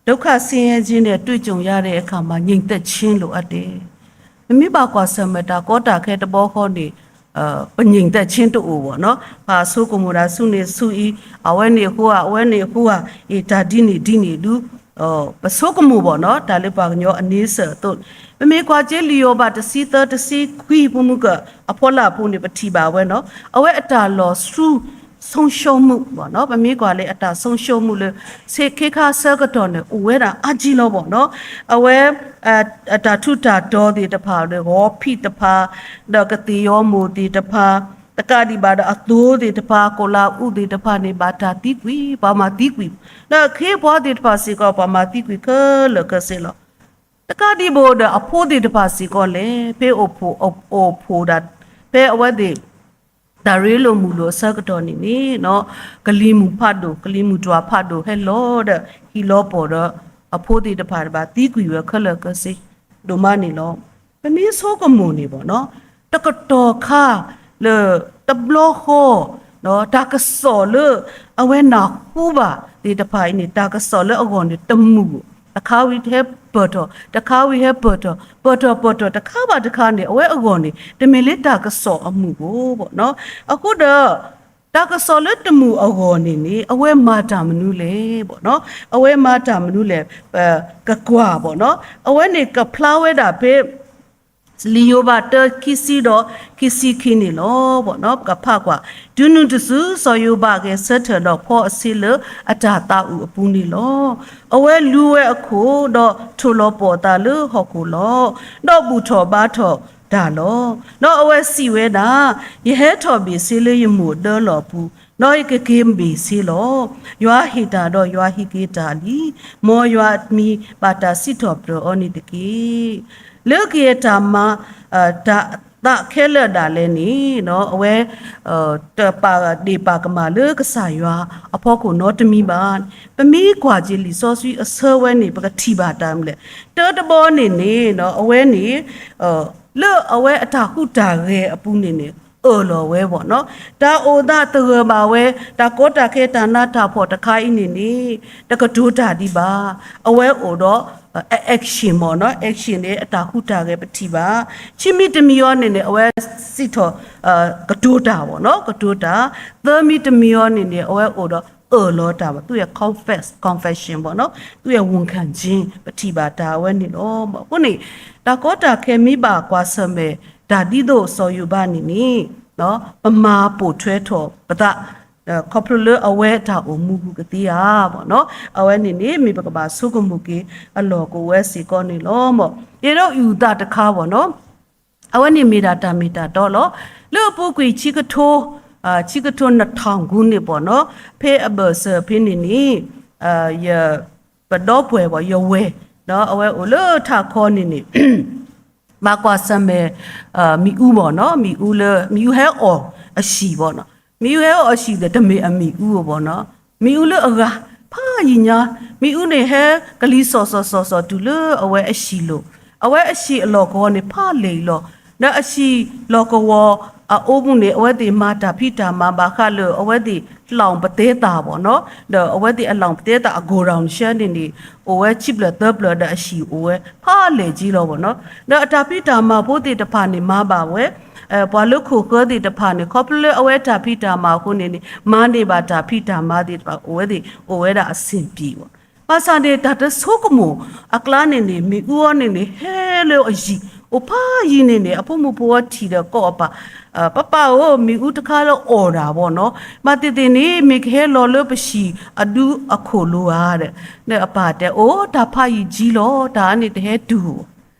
ဒုက္ခဆင်းရဲခြင်းနဲ့ တွေ့ကြုံရတဲ့အခါမှာ ငြိမ်သက်ခြင်း လိုအပ်တယ်. ပမ့ၢ်ဘၣ်ကွၢ်ဆၢၣ်မဲာ်တၢ်ကီတၢ်ခဲတဘျီဃီန့ၣ် ပငြိမ်သက်ခြင်းတအိၣ်ဘၣ်နီၤ, ပဆိကမိၣ်ဒၣ်ဆူန့ၣ်ဆူအံၤ, အဝဲန့ၣ်အဃိဧါ, အဝဲန့ၣ်အဃိဧါ, အ့ၣ် တၢ်ဒ်န့ၣ်ဒ်န့ၣ်ဒုး ပဆိကမိၣ်ဘၣ်နီၤ, တၢ်လၢပှၤကညီအန့ဆၢၣ်အသိး, ပမ့ၢ်ကွၢ်က့ၤလံာ်ယိၤဘးတဆံသၢ တဆံခွံ ပမုၢ်ကအဖီလာ်အပူၤန့ၣ် ပထံၣ်ဘၣ်ဝဲနီၤ, အဝဲအတၢ်လီၤဆူ ဆုံးရှုံးမှုဘၣ်နီၤ, ပမ့ၢ်ကွၢ်လၢအတၢ်ဆုံးရှုံးမှုလၢ ဆ့ခ့ခါဆၢကတီၢ်န့ၣ် အိၣ်ဝဲဒၣ်အါကံလီၤဘၣ်နီၤ, အဝဲ အတၢ်ထူးတၢ်တီၤသ့ၣ်တဖၣ်ဒီး ဂီၤဖံးတဖၣ်, ဒီးကသ့ၣ်ယီၤမိၢ်သ့ၣ်တဖၣ်, တကးဒံးဘၣ်ဒီးအသိသ့ၣ်တဖၣ်, ကိၣ်လၤအူးသ့ၣ်တဖၣ်န့ၣ် ဘၣ်တၢ်သံကွံာ်, ပှၤမၤသံကွံာ်, ဒီးအခ့အပှၤသ့ၣ်တဖၣ်စ့ၢ်ကီး ပှၤမၤသံကွံာ်ခဲလၢာ်ခဲဆ့လီၤ. တကးဒံးဘၣ်ဒီးအဖိသ့ၣ်တဖၣ်စ့ၢ်ကီးလဲၣ်, ဖဲအိၣ်ဖှိၣ်, အိၣ်ဖှိၣ်ဒၣ်, ဖဲအဝဲသ့ၣ် တၢ်ရ့လိာ်မုာ်လိာ်အဆၢကတီၢ်န့ၣ်န့ၣ်, ကလံၤမုၢ်ဖးဒိၣ်, ကလံၤမုၢ်တွၤဖးဒိၣ် ဟဲလီၤဒီး ဟံၣ်လီၤပီၢ်ဒီး အဖိသ့ၣ်တဖၣ်ဘၣ်သံကွံာ်ဝဲခဲလၢာ်ခဲဆ့ ဒိၣ်မးန့ၣ်လီၤ. ပမ့ၢ်ဆိကမိၣ်န့ၣ်ဘၣ်နီၤ, တကတီၢ်ခါလၢ တဘျီဃီ တၢ်ကစီၣ်လၢအဝဲနၢ်ဟူဘၣ်သ့ၣ်တဖၣ်အံၤန့ၣ် တၢ်ကစီၣ်လၢအဂီၢ်န့ၣ် တမုာ်, တခါဝံၤဟဲပၢၢ်ထီၣ်, တခါဝံၤဟဲပၢၢ်ထီၣ်, ပၢၢ်ထီၣ်ပၢၢ်ထီၣ် တခါဘၣ်တခါန့ၣ် အဝဲအဂီၢ်န့ၣ် တမ့ၢ်လၢတၢ်ကစီၣ်အမုာ်ဘၣ်နီၤ. အဃိဒီး တၢ်ကစီၣ်လၢတမုာ်အဂီၢ်န့ၣ်န့ၣ် အဝဲမၤတၢ်မနုၤလဲၣ်ဘၣ်နီၤ, အဝဲမၤတၢ်မနုၤလဲၣ်, ကကွၢ်ဘၣ်နီၤ, အဝဲန့ၣ်ကဖျါဝဲဒၣ်ဖဲ လံာ်ယိၤဘးတၢ ခံဆံဒီးခံဆံခံန့ၣ်လီၤ. ပကဖးကွၢ်, တုၤနုၤတစု စီၤယိၤဘးဂဲၤဆၢထၢၣ်ဒီးဖီအဆ့လၢအတၢ်သးအုးအပူၤန့ၣ်လီၤ. အဝဲလူဝဲအခိၣ်, ဒီးထိၣ်လီၤပှီၢ်အသးလၢဟီၣ်ခိၣ်လီၤ. ဒီးဘူၣ်ထီၣ်ဘါထီၣ်တၢ်လီၤ. ဒီးအဝဲစံးဝဲဒၣ်, ယဟဲထီၣ်ဘ့ၣ်ဆ့လၢယမိၢ်အဒၢလီၢ်အပူၤ, ဒီးယကက့ၤဘ့ၣ်ဆ့လီၤ. ယွၤဟ့ၣ်တၢ်ဒီးယွၤဟံးက့ၤတၢ်လံ. မ်ယွၤအမံၤဘၣ်တၢ်စံးထီၣ်ပတြၢၤအီၤန့ၣ်တက့ၢ်. လၢကယဲၢ်တၢ်မၤ တၢ်သးခဲလၢာ်ဒၣ်လဲာ်န့ၣ် အဝဲ တပာ်ဒ့ၣ်ပာ်ကမၣ်လၢကစၢ်ယွၤအဖီခိၣ်နီတမံၤဘၣ်. ပမ့ၢ်ကွၢ်က့ၤလံာ်စီဆှံအဆၢဝဲန့ၣ် ပကထံၣ်ဘၣ်တၢ်မနုၤလဲၣ်. တၢတဘီန့ၣ်န့ၣ် အဝဲန့ၣ် လၢအဝဲအတၢ်ဟူးတၢ်ဂဲၤအပူၤန့ၣ်န့ၣ် အၢၣ်လီၤဝဲဘၣ်နီၤ. တၢ်အိၣ်သးတဂၢၢ်ဘၣ်ဝဲ တၢ်ကီတၢ်ခဲတၢ်နးတၢ်ဖှီၣ်တခါအံၤန့ၣ်န့ၣ် တကတိၤတၢ်ဒံးဘၣ်. အဝဲအိၣ်ဒီး action မ့ၢ်နီၤ, action န့ၣ် အတၢ်ဟူးတၢ်ဂဲၤပထံၣ်ဘၣ်. ခံမံၤတမံၤအံၤန့ၣ်န့ၣ် အဝဲစံးထီၣ် ကတိၤတၢ်ဘၣ်နီၤ, ကတိၤတၢ်. သၢမံၤတမံၤအံၤန့ၣ်န့ၣ် အဝဲအိၣ်ဒီးအၢၣ်လီၤတၢ်ဘၣ်, သူ့ရဲ့ confess, confession ဘၣ်နီၤ, သူ့ရဲ့ ဝန်ခံခြင်း ပထံၣ်ဘၣ်တၢ်အဝဲန့ၣ်လီၤ. အဃိန့ၣ် တၢ်ကီတၢ်ခဲမ့ၢ်ဘၣ်ကွၢ်ဆၢၣ်မဲာ် တၢ်ဒ်သိးစီၤယိၤဘးန့ၣ်န့ၣ် ပမၤပိာ်ထွဲထီၣ်ပသး ခီဖျိလၢအဝဲအတၢ်အိၣ်မူပူၤကသ့ဧါဘၣ်နီၤ. အဝဲန့ၣ်န့ၣ် မ့ၢ်ပကဘၣ်ဆိကမိၣ်က့ၤအလီၢ်ကအိၣ်ဝဲစ့ၢ်ကီးန့ၣ်လီၤ. ယအဲၣ်ဒိးအုၣ်သးတခါဘၣ်နီၤ, အဝဲန့ၣ်မ့ၢ်ဒၣ်တၢ်မ့ၢ်တၢ်တီလီၤ. လၢအပူၤကွံာ်ဆံကထိ, ဆံကထိနထီၣ်ဂူန့ၣ်ဘၣ်နီၤ, ဖဲအဘၢၣ်စၢၤဖဲန့ၣ်န့ၣ် ယ ပဒီပုၢ်ဝဲၢ်ဘၣ် ယဝဲၢ် အဝဲအိၣ်လၢထးခီန့ၣ်န့ၣ် ဘၣ်ကွၢ်ဆၢၣ်မဲာ် မ့ၣ်အူဘၣ်နီၤ, မ့ၣ်အူလၢ မ့ၣ်အူဟဲအီၣ်အဟံၣ်ဘၣ်နီၤ, မ့ၣ်အူဟဲအီၣ်အဟံၣ်ဒီး တမ့ၢ်အမ့ၣ်အူဘၣ်နီၤ, မ့ၣ်အူလၢအဂၤ ဖးယံာ်ညါ, မ့ၣ်အူန့ၣ်ဟဲကလံၤစီၣ်စီၣ်စီၣ်စီၣ်တုၤလၢအဝဲအဟံၣ်လိၤ, အဝဲအဟံၣ်အလီၢ်ကဝီၤန့ၣ် ဖးလဲၢ်အံၤလီၤ. ဒီးအဟံၣ်လီၢ်ကဝီၤအအိၣ်မူန့ၣ် အဝဲသ့ၣ်မၤတၢ်ဖံးတၢ်မၤဘၣ်ဃးလၢ အဝဲသ့ၣ် လှောင်ပသဲသးဘၣ်နီၤ, ဒီးအဝဲသ့ၣ်အလှောင်ပသဲသးအ godown ဆှၢန့ၣ်န့ၣ် အိၣ်ဝဲခံဖျၢၣ်သၢဖျၢၣ်ဒီးအဟံၣ်အိၣ်ဝဲဖးလဲၢ်က့လီၤဘၣ်နီၤ. ဒီးအတၢ်ဖံးတၢ်မၤဖိသ့ၣ်တဖၣ်န့ၣ် မၤဘၣ်ဝဲ, ပှၤလၢခိၣ်ဃၢၤသ့ၣ်တဖၣ်န့ၣ် ခီဖျိလၢအဝဲတၢ်ဖံးတၢ်မၤအဃိန့ၣ်န့ၣ် မၤန့ၢ်ဘၣ်တၢ်ဖံးတၢ်မၤသ့ၣ်တဖၣ် အိၣ်ဝဲသ့ၣ် အိၣ်ဝဲဒၣ်အဆင်ပြေဘၣ်. ဘၣ်ဆၣ်န့ၣ် တၢ်တဆိကမိၣ်အကျါန့ၣ်န့ၣ် မ့ၣ်အူအီၤန့ၣ်န့ၣ် ဟဲလၢအယံၤ အိၣ်ဖးယံၤန့ၣ်န့ၣ် အဖိမုၣ်ဖိဝဲထံၣ်ဒီးကိးအပၢ်, ပၢ်ပၢ်ဧၢ, မ့ၣ်အူတခါလၢအီၣ်တၢ်ဘၣ်နီၤ, ဘၣ်သ့ၣ်သ့ၣ်န့ၣ် မ့ၢ်ကဟဲလီၤလၢပဟံၣ်အဒူအခိၣ်လိၤဧါဒီး, ဒီးအပၢ်တဲ အိၣ် တၢ်ဖးယံၤက့လီၤ, တၢ်အန့ၣ်တဟဲတုၤဘၣ်.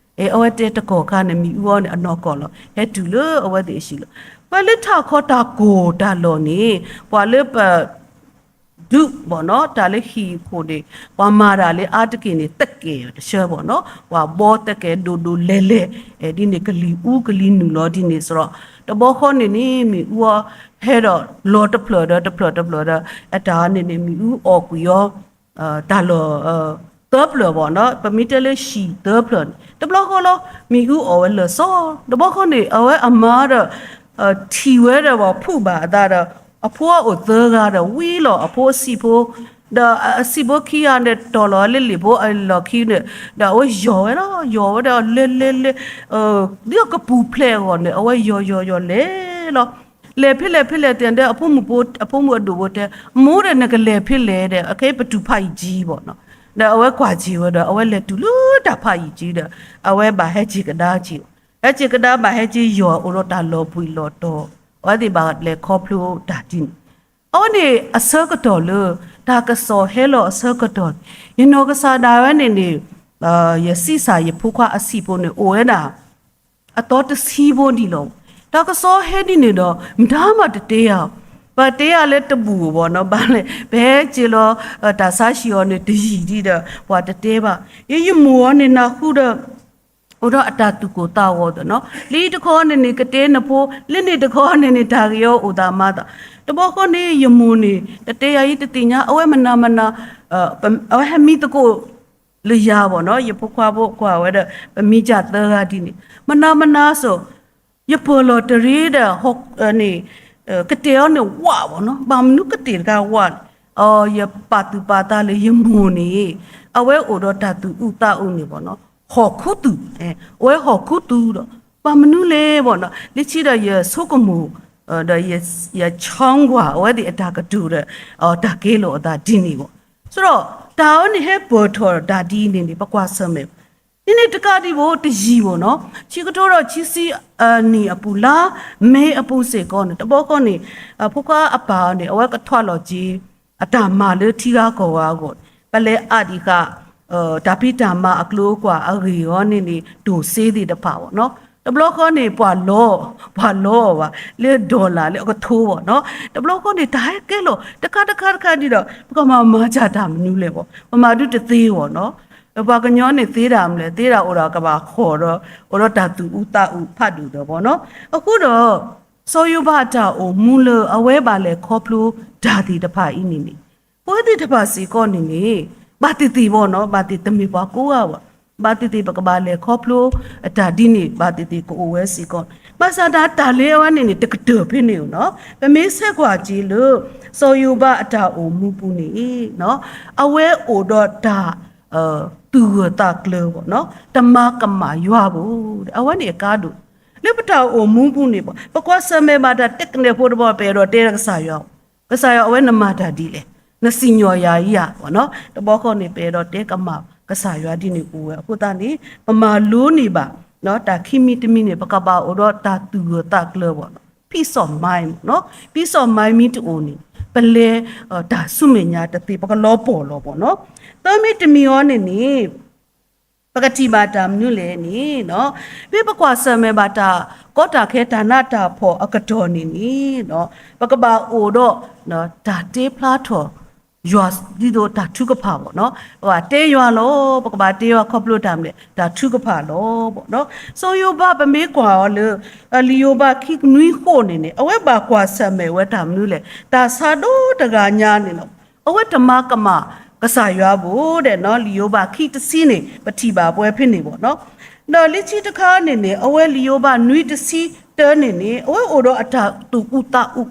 အဝဲတဲတကီၢ်ခါန့ၣ် မ့ၣ်အူအီၤန့ၣ် အနီၢ်ကီၢ်လီၤ ဟဲတုၤလၢအဝဲသ့ၣ်အဟံၣ်လီၤ. ပှၤလၢထးခီတၢ်ကိၢ်တၢ်လီၢ်န့ၣ် ပှၤလၢပ ဒုးဘၣ်နီၤ တၢ်လၢဟံၣ်ခိၣ်န့ၣ် ပှၤမၤတၢ်လၢအါတက့ၢ်န့ၣ် သကဲးတဆၢဘၣ်နီၤ ပှၤဘီသကဲးဒိၣ်ဒိၣ်လဲၢ်လဲၢ် ဒ်န့ၣ်ကလံၤအူကလံၤနုာ်လီၤဒ်န့ၣ်စရီ တဘျီဃီန့ၣ်န့ၣ် မ့ၣ်အူအီၤဟဲဒီးလီၤတဖျၢၣ်ဒီးတဖျၢၣ်တဖျၢၣ်ဒီး အတၢ်န့ၣ်န့ၣ် မ့ၣ်အူအီၣ်ကွံာ်အီၤ တၢ်လီၢ် သၢဖျၢၣ်ဘၣ်နီၤ ပမ့ၢ်တဲလၢဟံၣ်သၢဖျၢၣ်န့ၣ် တဘျီဃီလီၤ မ့ၣ်အူအီၣ်ဝဲလၢာ်စီ တဘျီဃီန့ၣ် အဝဲအမါဒီး ထံၣ်ဝဲဒီးပှၤဖုးဘၣ်အသးဒီး အဖိအအိၣ်သၢဂၤဒီး ဝံလီၤအဖိအဆံးဖိ ဒီးအဆံးဖိခံဂၤန့ၣ် တီၢ်လီၤလၢလံာ်ဖိအလီၢ်ခံန့ၣ် ဒီးအဝဲယီၢ်ဝဲလီၤ ယီၢ်ဝဲဒီးလဲၤလဲၤလဲၤ ဒ်ကပူၤဖျဲးအဂီၢ်န့ၣ် အဝဲယီၢ်ယီၢ်ယီၢ်လဲၤလီၤ လဲၤဖဲလဲၣ်ဖဲလဲၣ်သ့ၣ်ဒီး အဖိမုၣ်ဖိ အဖိမုၣ်အဒိၣ်ဖိတဲ မိၢ်ဒီးနကလဲၤဖဲလဲၣ်ဒီး အခဲအံၤပတုၤဖးယံာ်ကၠံဘၣ်နီၤ ဒီးအဝဲကွၢ်က့ၤဝဲဒီး အဝဲလဲၤတုၤလၢတၢ်ဖးယံာ်ကၠံဒီး အဝဲဘၣ်ဟဲက့ၤကဒါက့ၤ ဟဲက့ၤကဒါဘၣ်ဟဲက့ၤယီၢ်အိၣ်ဒီးတၢ်လီၤဘှံးလီၤတီၤ အဝဲသ့ၣ်ဘၣ်လဲၤခီဖျိတၢ်ဒ်န့ၣ် အဝဲန့ၣ်အဆၢကတီၢ်လၢ တၢ်ကစီၣ်ဟဲလီၤအဆၢကတီၢ်န့ၣ် ယနီၢ်ကစၢ်ဒၣ်ဝဲန့ၣ်န့ၣ် ယဆံးစၢ်ယဖိခွါအဆံးဖိန့ၣ် အိၣ်ဝဲဒၣ် အသီတဆံဖိဒံးလီၤ. တၢ်ကစီၣ်ဟဲဒ်န့ၣ်ဒီး မတၤမးတတဲယၤ ပတဲယၤလၢတဘူၣ်ဘၣ်နီၤ ဘၣ်လဲၣ် ပဟဲက့ၤလီၤ တၢ်ဆါဟံၣ်အီၤန့ၣ် တယံာ်ဒံးဒီး ပှၤတတဲဘၣ်. ယယမိၢ်အီၤန့ၣ် နၢ်ဟူဒီး အိၣ်ဒီးအတၢ်သူၣ်ကိၢ်သးဂီၤသ့ၣ်နီၤ လၢတခီန့ၣ်န့ၣ် ကတဲနဖိ လၢန့ၣ်တခီန့ၣ်န့ၣ် တၢ်ဂ့ၤအီၤအိၣ်သးမၤသး တဘျီဃီန့ၣ် ယမိၢ်န့ၣ် တတဲယၤအံၤတသ့ၣ်ညါ အဝဲမနၤမနၤ အဝဲဟဲမံသကိး လၢယၤဘၣ်နီၤ ယဖိခွါဖိကွၢ်ဝဲဒီး ပမံကၢ်သၢဂၤဒ်န့ၣ် မနၤမနၤစိၤ ယပၢၢ်လီၤတရံးဒီး န့ၣ် ကတဲအီၤန့ၣ်ဝးဘၣ်နီၤ ဘၣ်မနုၤကတဲတခါဝးန့ၣ် ယပာ်သူၣ်ပာ်သးလၢယမိၢ်န့ၣ် အဝဲအိၣ်ဒီးတၢ်သူၣ်အုးသးအုးန့ၣ်ဘၣ်နီၤ ဟီၣ်ခူသူၣ် အဝဲဟီၣ်ခူသူၣ်ဒီး ဘၣ်မနုၤလဲၣ်ဘၣ်နီၤ လၢခံဒီးယဆိကမိၣ် ဒီးယဆၢကွၢ်အဝဲသ့ၣ်အတၢ်ကတိၤဒီး တၢ်ကဲလီၤအသးဒ်န့ၣ်ဘၣ် ဆိုတော့ တၢ်အဝဲန့ၣ်ဟဲပၢၢ်ထီၣ်တၢ်ဒ်န့ၣ်န့ၣ် ပကွၢ်ဆၢၣ်မဲာ် ဒ်န့ၣ်တကးဒံးဘၣ် တယံာ်ဘၣ်နီၤ ခံကထိဒီးခံဆံနံၣ်အပူၤ လါမ့ၤအပူၤစ့ၢ်ကီးန့ၣ် တဘျီဃီန့ၣ် ဖိခွါအပၢ်န့ၣ် အဝဲကထွးလီၤက့ၤ အတၢ်မၤလၢထံဂၤကီၢ်ဂၤအဂီၢ် ပလဲၤအးဒံးဃာ် တၢ်ဖံးတၢ်မၤအကျိၤအကွာ်အဂ့ၢ်အီၤန့ၣ်န့ၣ် တိၢ်စ့သ့ၣ်တဖၣ်ဘၣ်နီၤ တဘျီဃီန့ၣ် ပှၤလီၤ ပှၤလီၤအီၤဘၣ် လၢ dollar လၢအကထိဘၣ်နီၤ တဘျီဃီန့ၣ် တၢ်ဟဲကဲလီၤ တခါတခါတခါဒ်ဒီး ပကမၤမၤစၢ်တၢ်မနုၤလဲၣ်ဘၣ် ပမၤဒုတသ့ဘၣ်နီၤ ပှၤကညီန့ၣ်သ့တၢ်မနုၤလဲၣ် သ့တၢ်အိၣ်ဒီးကဘၣ်ဃီၣ်ဒီး အိၣ်ဒီးတၢ်သူၣ်အုးသးအုးဖးဒိၣ်ဒီးဘၣ်နီၤ အဃိဒီး စီၤယိၤဘးအတၢ်အိၣ်မူလၢအဝဲဘၣ်လဲၤခီဖျိတၢ်သ့ၣ်တဖၣ်အံၤန့ၣ်န့ၣ် ပဝဲသ့ၣ်တဖၣ်စ့ၢ်ကီးန့ၣ်န့ၣ် ဘၣ်သ့ၣ်သ့ၣ်ဘၣ်နီၤ ဘၣ်သ့ၣ်သ့ၣ်တမ့ၢ်ပှၤကိးဂၤဘၣ် ဘၣ်သ့ၣ်သ့ၣ်ပကဘၣ်လဲၤခီဖျိအတၢ်ဒ်န့ၣ် ဘၣ်သ့ၣ်သ့ၣ်ကအိၣ်ဝဲစ့ၢ်ကီး ဘၣ်ဆၣ်တၢ်တၢ်လၢအဝဲန့ၣ်န့ၣ် တကတၢၢ်ဖဲန့ၣ်ဧိၤနီၤ ပမ့ၢ်ဆဲးကွၢ်က့ၤလၢ စီၤယိၤဘးအတၢ်အိၣ်မူပူၤန့ၣ် အဝဲအိၣ်ဒီးတၢ် သူၣ်ဂၢၢ်သးကျၢၤဘၣ်နီၤ တမၤကမၣ်ယွၤဘၣ် အဝဲန့ၣ်အကါဒိၣ် လၢပတၢ်အိၣ်မူပူၤန့ၣ်ဘၣ် ပကွၢ်ဆၢၣ်မဲာ်ဘၣ်တၢ်တဲကနဲၣ်ဖိတဘျီ ပအဲၣ်ဒိးတဲကစၢ်ယွၤ ကစၢ်ယွၤ အဝဲနမၤတၢ်ဒ်လဲၣ် နစံၣ်ညီၣ်ယၤယၤဘၣ်နီၤ တဘျီဃီန့ၣ် ပအဲၣ်ဒိးတဲကမၣ်ကစၢ်ယွၤဒ်န့ၣ်အိၣ်ဝဲ အဃိသတးန့ၣ် ပမၤလိန့ၢ်ဘၣ် တၢ်ခံမံၤတမံၤန့ၣ် ပကဘၣ်အိၣ်ဒီးတၢ်သူၣ်ဂၢၢ်သးကျၢၤဘၣ်နီၤ peace of mind နီၤ peace of mind မ့ၢ်တအိၣ်န့ၣ် ပလဲၤ တၢ်ဆူမဲာ်ညါတသ့ ပကလီၤပှီၢ်လီၤဘၣ်နီၤ သၢမံၤတမံၤအီၤန့ၣ်န့ၣ် ပကထံၣ်ဘၣ်တၢ်မနုၤလဲၣ်န့ၣ်နီၤ မ့ၢ်ပကွၢ်ဆၢၣ်မဲာ်ဘၣ်တၢ်ကီတၢ်ခဲတၢ်နးတၢ်ဖှီၣ်အကတီၢ်န့ၣ်န့ၣ်နီၤ ပကဘၣ်အိၣ်ဒီး တၢ်တဲဖျါထီၣ်ယွၤ ဒ်သိးတၢ်ထုကဖၣ်ဘၣ်နီၤ ပဘၣ်တဲယွၤလီၤ ပကဘၣ်တဲယွၤခီဖျိတၢ်မနုၤလဲၣ် တၢ်ထုကဖၣ်လီၤဘၣ်နီၤ စီၤယိၤဘးပမ့ၢ်ကွၢ်အီၤလၢ လံာ်ယိၤဘးခံနွံဃိးန့ၣ်န့ၣ် အဝဲဘၣ်ကွၢ်ဆၢၣ်မဲာ်ဝဲတၢ်မနုၤလဲၣ် တၢ်ဆါဒိၣ်တဂၤညါန့ၣ်လီၤ အဝဲတမၤကမၣ်ကစၢ်ယွၤဘၣ်ဒီးနီၤ လံာ်ယိၤဘးခံတဆံန့ၣ် ပထံၣ်ဘၣ်ပှဲၤဖဲန့ၣ်ဘၣ်နီၤ ဒီးလၢခံတခါန့ၣ်န့ၣ် အဝဲလံာ်ယိၤဘးနွံတဆံတၢန့ၣ်န့ၣ် အဝဲအိၣ်ဒီးအတၢ်သူၣ်အုးသးအုး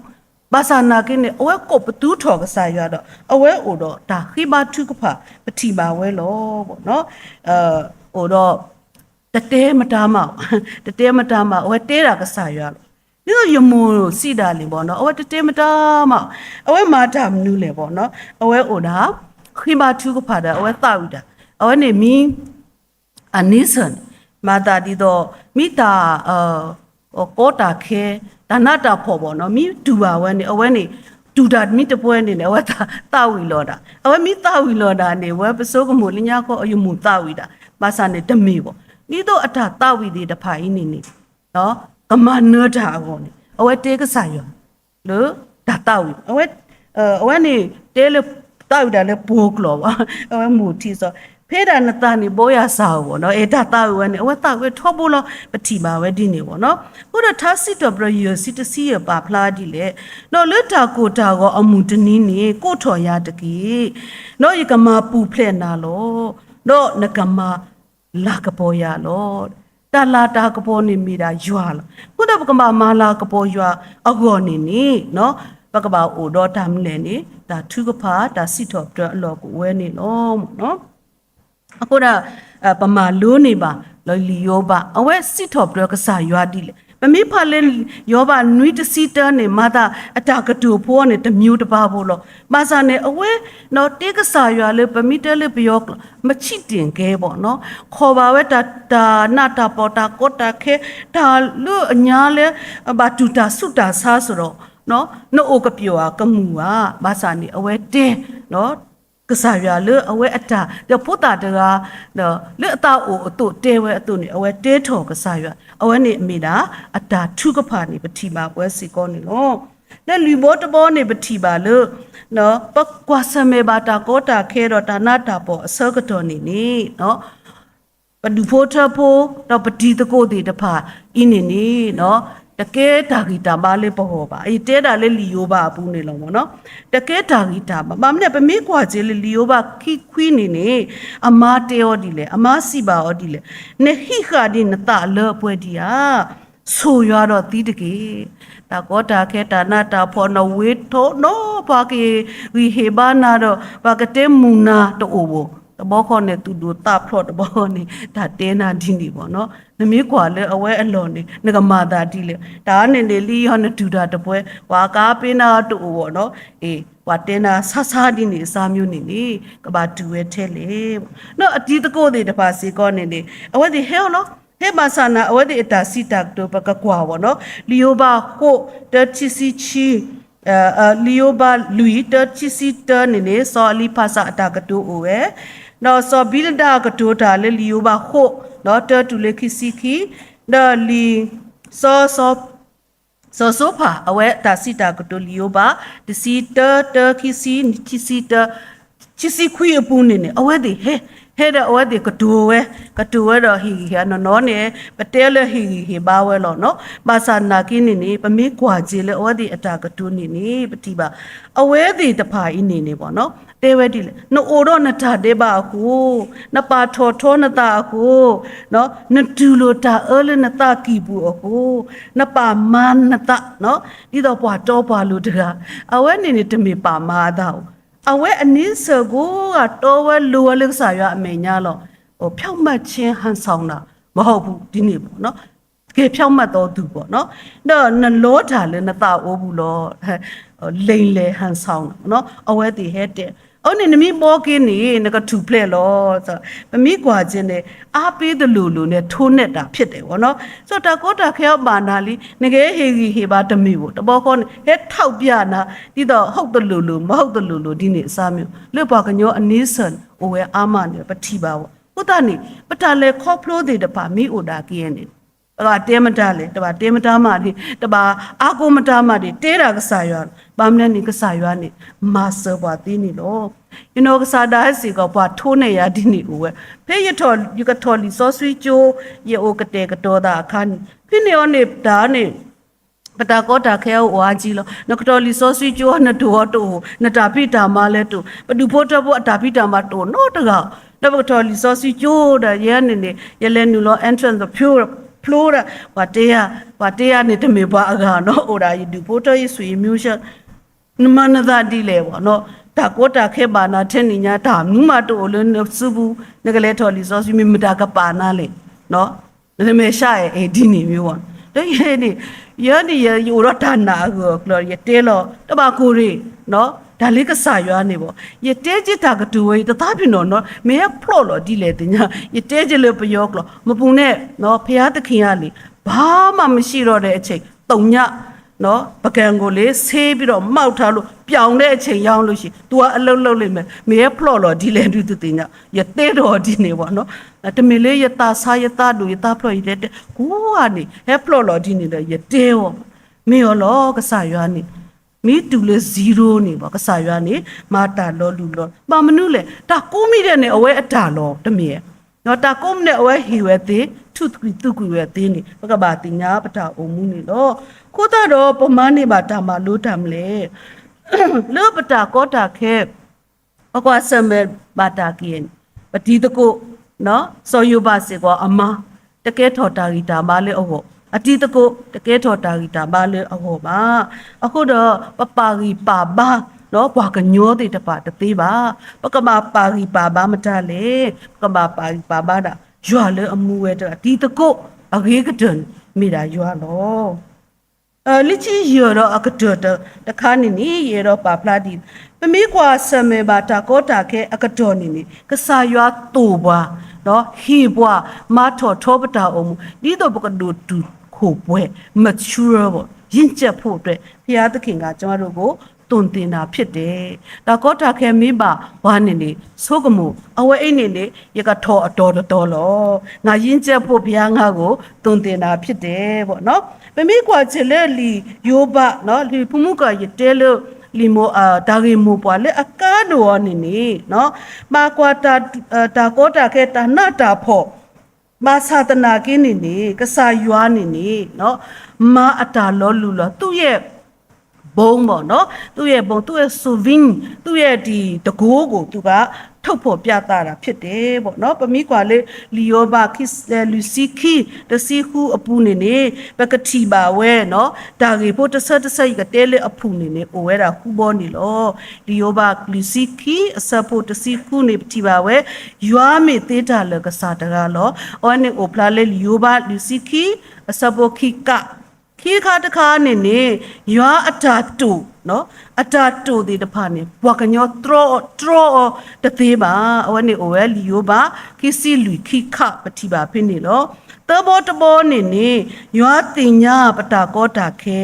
ဘၣ်ဆၣ်နာ်က့န့ၣ် အဝဲကိးပသူထီၣ်ကစၢ်ယွၤဒီး အဝဲအိၣ်ဒီးတၢ်ဃ့ဘါထုကဖၣ် ပထံၣ်ဘၣ်ဝဲလီၤဘၣ်နီၤ အိၣ်ဒီး တတဲမတၤမး တတဲမတၤမး အဝဲတဲဒၣ်ကစၢ်ယွၤလီၤ ဒ်သိးယမိၢ်စံးဒၣ်န့ၣ်ဘၣ်နီၤ အဝဲတတဲမတၤမး အဝဲမၤတၢ်မနုၤလဲၣ်ဘၣ်နီၤ အဝဲအိၣ်ဒၣ် ဃ့ဘါထုကဖၣ်ဒီး အဝဲသးဝံၣ်တၢ် အဝဲန့ၣ်မ့ၢ် အန့ဆၢၣ်န့ၣ် မၤသးဒ်သိး မ့ၢ်တၢ် ကီတၢ်ခဲ တၢ်နးတၢ်ဖှီၣ်ဘၣ်နီၤ မ့ၢ်တူၢ်ဘၣ်ဝဲန့ၣ် အဝဲန့ၣ် တူၢ်တၢ်မ့ၢ်တပှဲၤန့ၣ်န့ၣ် အဝဲသးဝံၣ်လီၤဒၣ် အဝဲမ့ၢ်သးဝံၣ်လီၤဒၣ်န့ၣ် ဝဲပဆိကမိၣ်လၢညါခီ ယမိၢ်သးဝံၣ်ဒၣ် ဘၣ်ဆၣ်န့ၣ်တမ့ၢ်ဘၣ် ဒ်သိးအတၢ်သးဝံၣ်သ့ၣ်တဖၣ်အံၤန့ၣ်န့ၣ် ကမၤနၢၤတၢ်အဂီၢ်န့ၣ် အဝဲတဲကစၢ်ယွၤ လၢတၢ်သးဝံၣ်, အဝဲန့ၣ်တဲလၢ သးဝံၣ်တၢ်လၢပိာ်ကျိာ်ဘၣ်, အဝဲမိၢ်ထံစီၤ, ဖဲဒၣ်နသးန့ၣ်ဘီယၤစၢ်ဧိၤဘၣ်နီၤ, အဲၣ်တၢ်သးဝံၣ်ဝဲန့ၣ် အဝဲသးဝံၣ်ဝဲထီဘိလီၤ, ပထံၣ်ဘၣ်ဝဲဒ်န့ၣ်ဘၣ်နီၤ. အဃိဒီးထါစံးထီၣ်ပတြၢၤယဲၢ်ဆံတဆံယဲၢ်ပာ်ဖျါဒ်လဲၣ်, ဒီးလၢတၢ်ကိၢ်တၢ်ဂီၤအမုၢ်တနံၤန့ၣ် ကိးထီၣ်ယၤတက့ၢ်, ဒီးယကမၤပူၤဖျဲးနၤလီၤ, ဒီးနကမၤလၤကပီၤယၤလီၤ. တၢ်လၤတၢ်ကပီၤန့ၣ်မ့ၢ်ဒၣ်ယွၤလီၤ. အဃိဒီးပကဘၣ်မၤလၤကပီၤယွၤအဂီၢ်န့ၣ်န့ၣ် ပကဘၣ်အိၣ်ဒီးတၢ်မနုၤလဲၣ်န့ၣ် တၢ်ထုကဖၣ် တၢ်စံးထီၣ်ပတြၢၤအလီၢ်ကအိၣ်ဝဲန့ၣ်လီၤ. အဃိဒီး ပမၤလိန့ၢ်ဘၣ်လၢလံာ်ယိၤဘး အဝဲစံးထီၣ်ပတြၢၤကစၢ်ယွၤဒ်လဲၣ်. ပမ့ၢ်ဖးလၢ ယိၤဘးနွံတဆံတၢန့ၣ် မၤသးအတၢ်ကတိၤဖိန့ၣ် တမျိုးတပါဖိလီၤ. ဘၣ်ဆၣ်န့ၣ် အဝဲ တဲကစၢ်ယွၤလၢပမ့ၢ်တဲလၢပယီၤကျိာ် မချင့်တင်ကဲဘၣ်နီၤ, ခိးဘၣ်ဝဲတၢ်နးတၢ်ဖှီၣ် တၢ်ကီတၢ်ခဲ တၢ်လၢအညါလၢ ဘၣ်တူၢ်တၢ်ဆူးတၢ်ဆါစ့ၢ်ဒီး နအိၣ်ကပျိာ်ဧါ ကမူၤဧါ. ဘၣ်ဆၣ်န့ၣ် အဝဲတဲ ကစၢ်ယွၤလၢအဝဲအတၢ် ဒီးဖိသၣ်တဂၤ လၢအသးအိၣ်အသိးတဲဝဲအသိးန့ၣ် အဝဲတဲထီၣ်ကစၢ်ယွၤ အဝဲန့ၣ်မ့ၢ်ဒၣ် အတၢ်ထုကဖၣ်န့ၣ် ပထံၣ်ဘၣ်ပှဲၤစ့ၢ်ကီးန့ၣ်လီၤ. လၢလွံၢ်ဘီတဘီန့ၣ် ပထံၣ်ဘၣ်လၢ ပကွၢ်ဆၢၣ်မဲာ်ဘၣ်တၢ်ကီတၢ်ခဲဒီးတၢ်နးတၢ်ဖှီၣ်အဆၢကတီၢ်န့ၣ်န့ၣ် ပဒူၣ်ဖိထၢဖိ ဒီးပတံၤသကိးသ့ၣ်တဖၣ်အံၤန့ၣ်န့ၣ် တကဲတၢ်ဂံၢ်တၢ်ဘါလၢပဂီၢ်ဘၣ်. ယတဲဒၣ်လၢလံာ်ယိၤဘးအပူၤန့ၣ်လီၤမ့ၢ်နီၤ, တကဲတၢ်ဂံၢ်တၢ်ဘါ ဘၣ်မနုၤ ပမ့ၢ်ကွၢ်စ့ၢ်လၢလံာ်ယိၤဘးခံခွံန့ၣ်န့ၣ် အမါတဲအီၤဒ်လဲၣ်, အမါစံးဘၣ်အီၤဒ်လဲၣ်, နဟံးဃာ်ဒံးနသးလၢအပှဲၤဒံးဧါ, ဆိၣ်ယွၤဒီးသံတက့ၢ်. တၢ်ကီတၢ်ခဲတၢ်နးတၢ်ဖှီၣ်နဝ့ထီနီၤ ပှၤကဟ့ၣ်ဂံၢ်ဟ့ၣ်ဘါနၤဒီး ပှၤကတဲမုာ်နၤတအိၣ်ဘၣ်. တဘျီဃီန့ၣ် သူၣ်ဒိၣ်သးဖျိး တဘျီဃီန့ၣ် တၢ်တဲနၤဒ်န့ၣ်ဘၣ်နီၤ. နမ့ၢ်ကွၢ်လၢအဝဲအလီၢ်န့ၣ် နကမၤသးဒ်လဲၣ်. တၢ်န့ၣ်န့ၣ် လံယီၤနတူၢ်တၢ်တပှဲၤ ပှၤကါပ့ၤနၤတအိၣ်ဘၣ်နီၤ. အ့ ပှၤတဲနၤဆါဆါဒ်န့ၣ်အစၢ်မ့ၢ်န့ၣ်န့ၣ် ကဘၣ်တူၢ်ဝဲထဲလဲၣ်. ဒီးအတံၤသကိးသ့ၣ်တဖၣ်စ့ၢ်ကီးန့ၣ်န့ၣ် အဝဲသ့ၣ်ဟဲအီၤလီၤ. ဟဲဘၣ်ဆၣ်နၤ အဝဲသ့ၣ်အတၢ်စံးတၢ်ကတိၤ ပကကွၢ်ဘၣ်နီၤ. လံာ်ယိၤဘးဃိး တၢခံဆံခံ လံာ်ယိၤဘးလွံၢ် တၢခံဆံတၢန့ၣ်န့ၣ် စီၤအလံဖးစးအတၢ်ကတိၤအိၣ်ဝဲ, ဒီးစီၤဘံလဒၤကတိၤတၢ်လၢလံာ်ယိၤဘးဃိး ဒီးတၢတုၤလၢခံဆံခံ, ဒီးလံာ် စီၤ စီၤ စီၤစိဖၣ် အဝဲတၢ်စံးတၢ်ကတိၤလံာ်ယိၤဘး တဆံတၢ တၢခံဆံ ခံဆံတၢ ခံဆံခွံအပူၤန့ၣ်န့ၣ် အဝဲသ့ၣ်ဟဲ ဟဲဒီးအဝဲသ့ၣ်ကတိၤဝဲ ကတိၤဝဲဒီးဟ့ၣ်ဂံၢ်ဟ့ၣ်ဘါနီၢ်နီၢ်န့ၣ် ပတဲလၢဟ့ၣ်ဂံၢ်ဟ့ၣ်ဘါဝဲလီၤနီၤ. ဘၣ်ဆၣ်နာ်က့န့ၣ်န့ၣ် ပမ့ၢ်ကွၢ်စ့ၢ်လၢအဝဲသ့ၣ်အတၢ်ကတိၤန့ၣ်န့ၣ် ပထံၣ်ဘၣ် အဝဲသ့ၣ်တဖၣ်အံၤန့ၣ်န့ၣ်ဘၣ်နီၤ တဲဝဲဒ်လဲၣ်, နအိၣ်ဒီးနတၢ်ဒဲးဘးအဃိ, နပာ်ထီၣ်ထီနသးအဃိ, နတူၢ်လိာ်တၢ်အၢလၢနသးကံၢ်ပူၤအဃိ, နပာ်မၤနသး, ဒ်သိးပှၤတီပှၤလိၤတဂၤ, အဝဲန့ၣ်န့ၣ်တမ့ၢ်ပာ်မၤအသးဘၣ်. အဝဲအန့ဆၢၣ်ကိးဂၤတီဝဲလိၤဝဲလၢကစၢ်ယွၤအမဲာ်ညါလီၤ. ဖြောင့်မတ်ခြင်းဟန်ဆောင်တာ မဟုတ်ဘူး ဒ်န့ၣ်ဘၣ်နီၤ. ကဲ ဖြောင့်မတ်သောသူပေါ့နော်, ဒီးနလီတၢ်လၢနသးအိၣ်ပူၤလီၤ. လိမ်လည်ဟန်ဆောင်တာပေါ့နော်, အဝဲသ့ၣ်ဟဲတဲ, အဝဲန့ၣ်နမ့ၢ်ဘှီက့ၤန့ၣ် နကထူၣ်ဖျဲးလီၤ. ပမ့ၢ်ကွၢ်က့ၤန့ၣ် အားပေးသလိုလိုနဲ့ ထိုးနှက်တာဖြစ်တယ်ပေါ့နော်. စီၤတၢ်ကီတၢ်ခဲအီၤဘၣ်နၤလံ, နကဟဲဟ့ၣ်ဂံၢ်ဟ့ၣ်ဘါတမ့ၢ်ဘၣ်, တဘျီဃီန့ၣ် ဟဲထောက်ပြနၤ ဒ်သိး ဟုတ်သလိုလို မဟုတ်သလိုလို ဒ်န့ၣ်အစၢ်မ့ၢ်, လၢပှၤကညီအန့ဆၢၣ်န့ၣ် အိၣ်ဝဲအါမးန့ၣ် ပထံၣ်ဘၣ်ဝဲ. အဃိသတးန့ၣ် ပတၢ်လဲၤခီဖျိသ့ၣ်တဖၣ်မ့ၢ်အိၣ်ဒၣ်က့ၤန့ၣ် တဘၣ်တဲမတၤလဲၣ်, တဘၣ်တဲမတၤမးန့ၣ်, တဘၣ်အါကိးမတၤမးန့ၣ်, တဲဒၣ်ကစၢ်ယွၤ, ဘၣ်မနုၤန့ၣ် ကစၢ်ယွၤန့ၣ် မၤစၢၤပှၤသ့န့ၣ်လီၤ. ယနီၢ်ကစၢ်ဒၣ်စ့ၢ်ကီး ပှၤထိးန့ၢ်ယၤဒ်န့ၣ်အိၣ်ဝဲ, ဖဲယထီၣ် ယကထီၣ်လံာ်စီဆှံကၠိ, ယအိၣ်ကတဲာ်ကတီၤသးအခါန့ၣ်, ဖဲန့ၣ်အီၤန့ၣ် တၢ်န့ၣ် ပတၢ်ကီတၢ်ခဲအိၣ်အါကံလီၤ. နကထီၣ်လံာ်စီဆှံကၠိ နတိာ်အီၤတအိၣ်, နတၢ်ဖံးတၢ်မၤလဲၣ်တအိၣ်, ပဒူၣ်ဖိထၢဖိအတၢ်ဖံးတၢ်မၤတအိၣ်နီတဂၤ, ဒီးပကထီၣ်လံာ်စီဆှံကၠိဒီး ယဲန့ၣ်န့ၣ် ယလဲၤနုာ်လီၤ entrance ဖျိ ဖျိဒၣ်, ပှၤတဲယၤ, ပှၤတဲယၤန့ၣ် တမ့ၢ်ပှၤအဂၤနီၤ, အိၣ်ဒၣ်ယဒူၣ်ဖိထၢ ယဆွေမျိုး နမၤနသးဒ်လဲၣ်ဘၣ်နီၤ, တၢ်ကီတၢ်ခဲဘၣ်နၤထဲန့ၣ်ညါ တၢ်မနုၤမးတအိၣ်လၢနစုပူၤ, နကလဲၤထီၣ်လံာ်စီဆှံ မ့ၢ်မတၤကပာ်နၤလဲၣ်, နမဲာ်ဆှးအဲၣ်အဲၣ်ဒ်န့ၣ်မ့ၢ်ဘၣ်, ဒီးယဲန့ၣ်, ယဲန့ၣ် ယအိၣ်ဒီးတၢ်နာ်အဂၢၢ်အကျၢၤ ယတဲလီၤ, တဘၣ်ကိၢ်ရ့ၣ်, တၢ်လၢကစၢ်ယွၤန့ၣ်ဘၣ်, ယတဲက့ၤတၢ်ကတိၤဝဲ ယတသးပ့ၤနီၣ်နီၤ, မ့ၢ်ဟဲဖျိးလီၤဒ်လဲၣ်သ့ၣ်ညါ, ယတဲက့ၤလၢပယီၤကျိာ်, မပူၤန့ၣ်, ဘုရားသခင်ကလည်း ဘာမှမရှိတော့တဲ့အချိန်, သုည ပကံၢ်အဂိၢ်လၢ ဆေးပြီးတော့ မှောက်ထားလို့ ပြောင်တဲ့အချိန်ရောက်လို့ရှိရင် သူကအလုပ်လုပ်လိမ့်မယ် မ့ၢ်ဟဲဖျိးလီၤဒ်လဲၣ်ဒုးတသ့ၣ်ညါ ယတဲထီၣ်ဒ်န့ၣ်ဘၣ်နီၤ တမ့ၢ်လၢယသးဆါယသးဒိၣ်ယသးဖျိးယတဲတဲ ကိးဂၤန့ၣ် ဟဲဖျိးလီၤဒ်န့ၣ်ဒီး ယတဲအီၤ မ့ၢ်အီၤလီၤ ကစၢ်ယွၤန့ၣ် မ့ၢ်တုၤလၢ zero န့ၣ်ဘၣ် ကစၢ်ယွၤန့ၣ် မၤတၢ်လီၤလူၢ်လီၤ ဘၣ်မနုၤလဲၣ် တၢ်ကိးမံၤဒဲးန့ၣ် အဝဲအတၢ်လီၤ တမ့ၢ် ဒီးတၢ်ကိးမံၤဒဲး အဝဲဟ့ၣ်ဝဲသ့ ထူးကွံာ်သူကွံာ်ဝဲသ့န့ၣ် ပကဘၣ်သ့ၣ်ညါပတၢ်အိၣ်မူန့ၣ်လီၤ. အဃိသတးဒီး ပမၤန့ၢ်ဘၣ်တၢ်မၤလိတၢ်မနုၤလဲၣ် လၢပတၢ်ကီတၢ်ခဲ ပကွၢ်ဆၢၣ်မဲာ်ဘၣ်တၢ်က့ၤန့ၣ် ပတံၤသကိး စီၤယိၤဘးစ့ၢ်ကီးအမါ တကဲထီၣ်တၢ်ဂံၢ်တၢ်ဘါလၢအဂီၢ်, အတံၤသကိး တကဲထီၣ်တၢ်ဂံၢ်တၢ်ဘါလၢအဂီၢ်ဘၣ်. အဃိဒီး ပပာ်ဂံၢ်ပာ်ဘါ ပှၤကညီသ့ၣ်တဖၣ်တသ့ဘၣ်. ပကဘၣ်ပာ်ဂံၢ်ပာ်ဘါမတၤလဲၣ်. ပကဘၣ်ပာ်ဂံၢ်ပာ်ဘါဒၣ် ယွၤလၢအမူဝဲတဂၤ, တံၤသကိးအဂ့ၤကတၢၢ်န့ၣ် မ့ၢ်ဒၣ်ယွၤလီၤ. လံာ်ခံယဲၢ်ဒီးအကတၢၢ်တခါန့ၣ်န့ၣ် ယအဲၣ်ဒိးပာ်ဖျါဒ်အံၤ, ပမ့ၢ်ကွၢ်ဆၢၣ်မဲာ်ဘၣ်တၢ်ကီတၢ်ခဲအကတီၢ်န့ၣ်န့ၣ် ကစၢ်ယွၤသိၣ်ပှၤ, ဟ့ၣ်ပှၤ, မၤထီၣ်ထီပတၢ်အိၣ်မူ ဒ်သိးပကဒိၣ်တုာ်ခိၣ်ပှဲၤ mature ဘၣ်, ရင့်ကျက်ဖို့အတွက် ဘုရားသခင်က ကျွန်တော်တို့ကို သွန်သင်တာဖြစ်တယ်. တၢ်ကီတၢ်ခဲမ့ၢ်ဘၣ်ပှၤန့ၣ်န့ၣ် ဆိကမိၣ်, အဝဲအံၤန့ၣ်န့ၣ် ယကထီၣ်အတီၤတတီၤလီၤ. ငါရင့်ကျက်ဖို့ ဘုရားငါ့ကို သွန်သင်တာဖြစ်တယ် ပေါ့နော်. ပမ့ၢ်ကွၢ်ဆၢၣ်လၢလံာ်ယိၤဘး, လံာ်ဖိမုၣ်ကီၢ်ယတဲလၢ လံာ်မိၢ်, တၢ်ဂ့ၢ်မိၢ်ပှၢ်လၢအကါဒိၣ်အီၤန့ၣ်န့ၣ်, ဘၣ်ကွၢ်တၢ်ကီတၢ်ခဲ တၢ်နးတၢ်ဖှီၣ် ဘၣ်ဆၣ်သနာ်က့န့ၣ်န့ၣ် ကစၢ်ယွၤန့ၣ်န့ၣ် မၤအတၢ်လီၤလူၢ်လီၤ သူ့ရဲ့ဘုန်းပေါ့နော်, သူ့ရဲ့ဘုန်း, သူ့ရဲ့ serving, သူ့ရဲ့တံၤသကိးကို သူက ထုတ်ဖော်ပြသတာဖြစ်တယ်ပေါ့နော်. ပမ့ၢ်ကွၢ်လၢ လံာ်ယိၤဘး လွံၢ်ဆံခံ တဆံဃုအပူၤန့ၣ်န့ၣ် ပကထံၣ်ဘၣ်ဝဲ, တၢ်ဂ့ၢ်ဖိတဆၢတဆၢ ယကတဲလၢအဖုၣ်န့ၣ်န့ၣ် အိၣ်ဝဲဒၣ်ဃုဘီန့ၣ်လီၤ. လံာ်ယိၤဘး လွံၢ်ဆံခံ အဆၢဖိတဆံဃုန့ၣ် ပထံၣ်ဘၣ်ဝဲ, ယွၤမ့ၢ်သ့တၢ်လၢာ်ကစၢ်တဂၤလီၤ. အဝဲန့ၣ်အိၣ်ဖျါလၢလံာ်ယိၤဘး လွံၢ်ဆံခံ အဆၢဖိခံက, ခံခါတခါန့ၣ်န့ၣ် ယွၤအတၢ်တိာ်, အတၢ်တိာ်သ့ၣ်တဖၣ်န့ၣ် ပှၤကညီတြီအီၤတသ့ဘၣ်. အဝဲန့ၣ်အိၣ်ဝဲလံာ်ယိၤဘး ခံဆံလွံၢ်ခံခါ ပထံၣ်ဘၣ်ဖဲန့ၣ်လီၤ. သၢဘီတဘီန့ၣ်န့ၣ် ယွၤသ့ၣ်ညါပတၢ်ကီတၢ်ခဲ,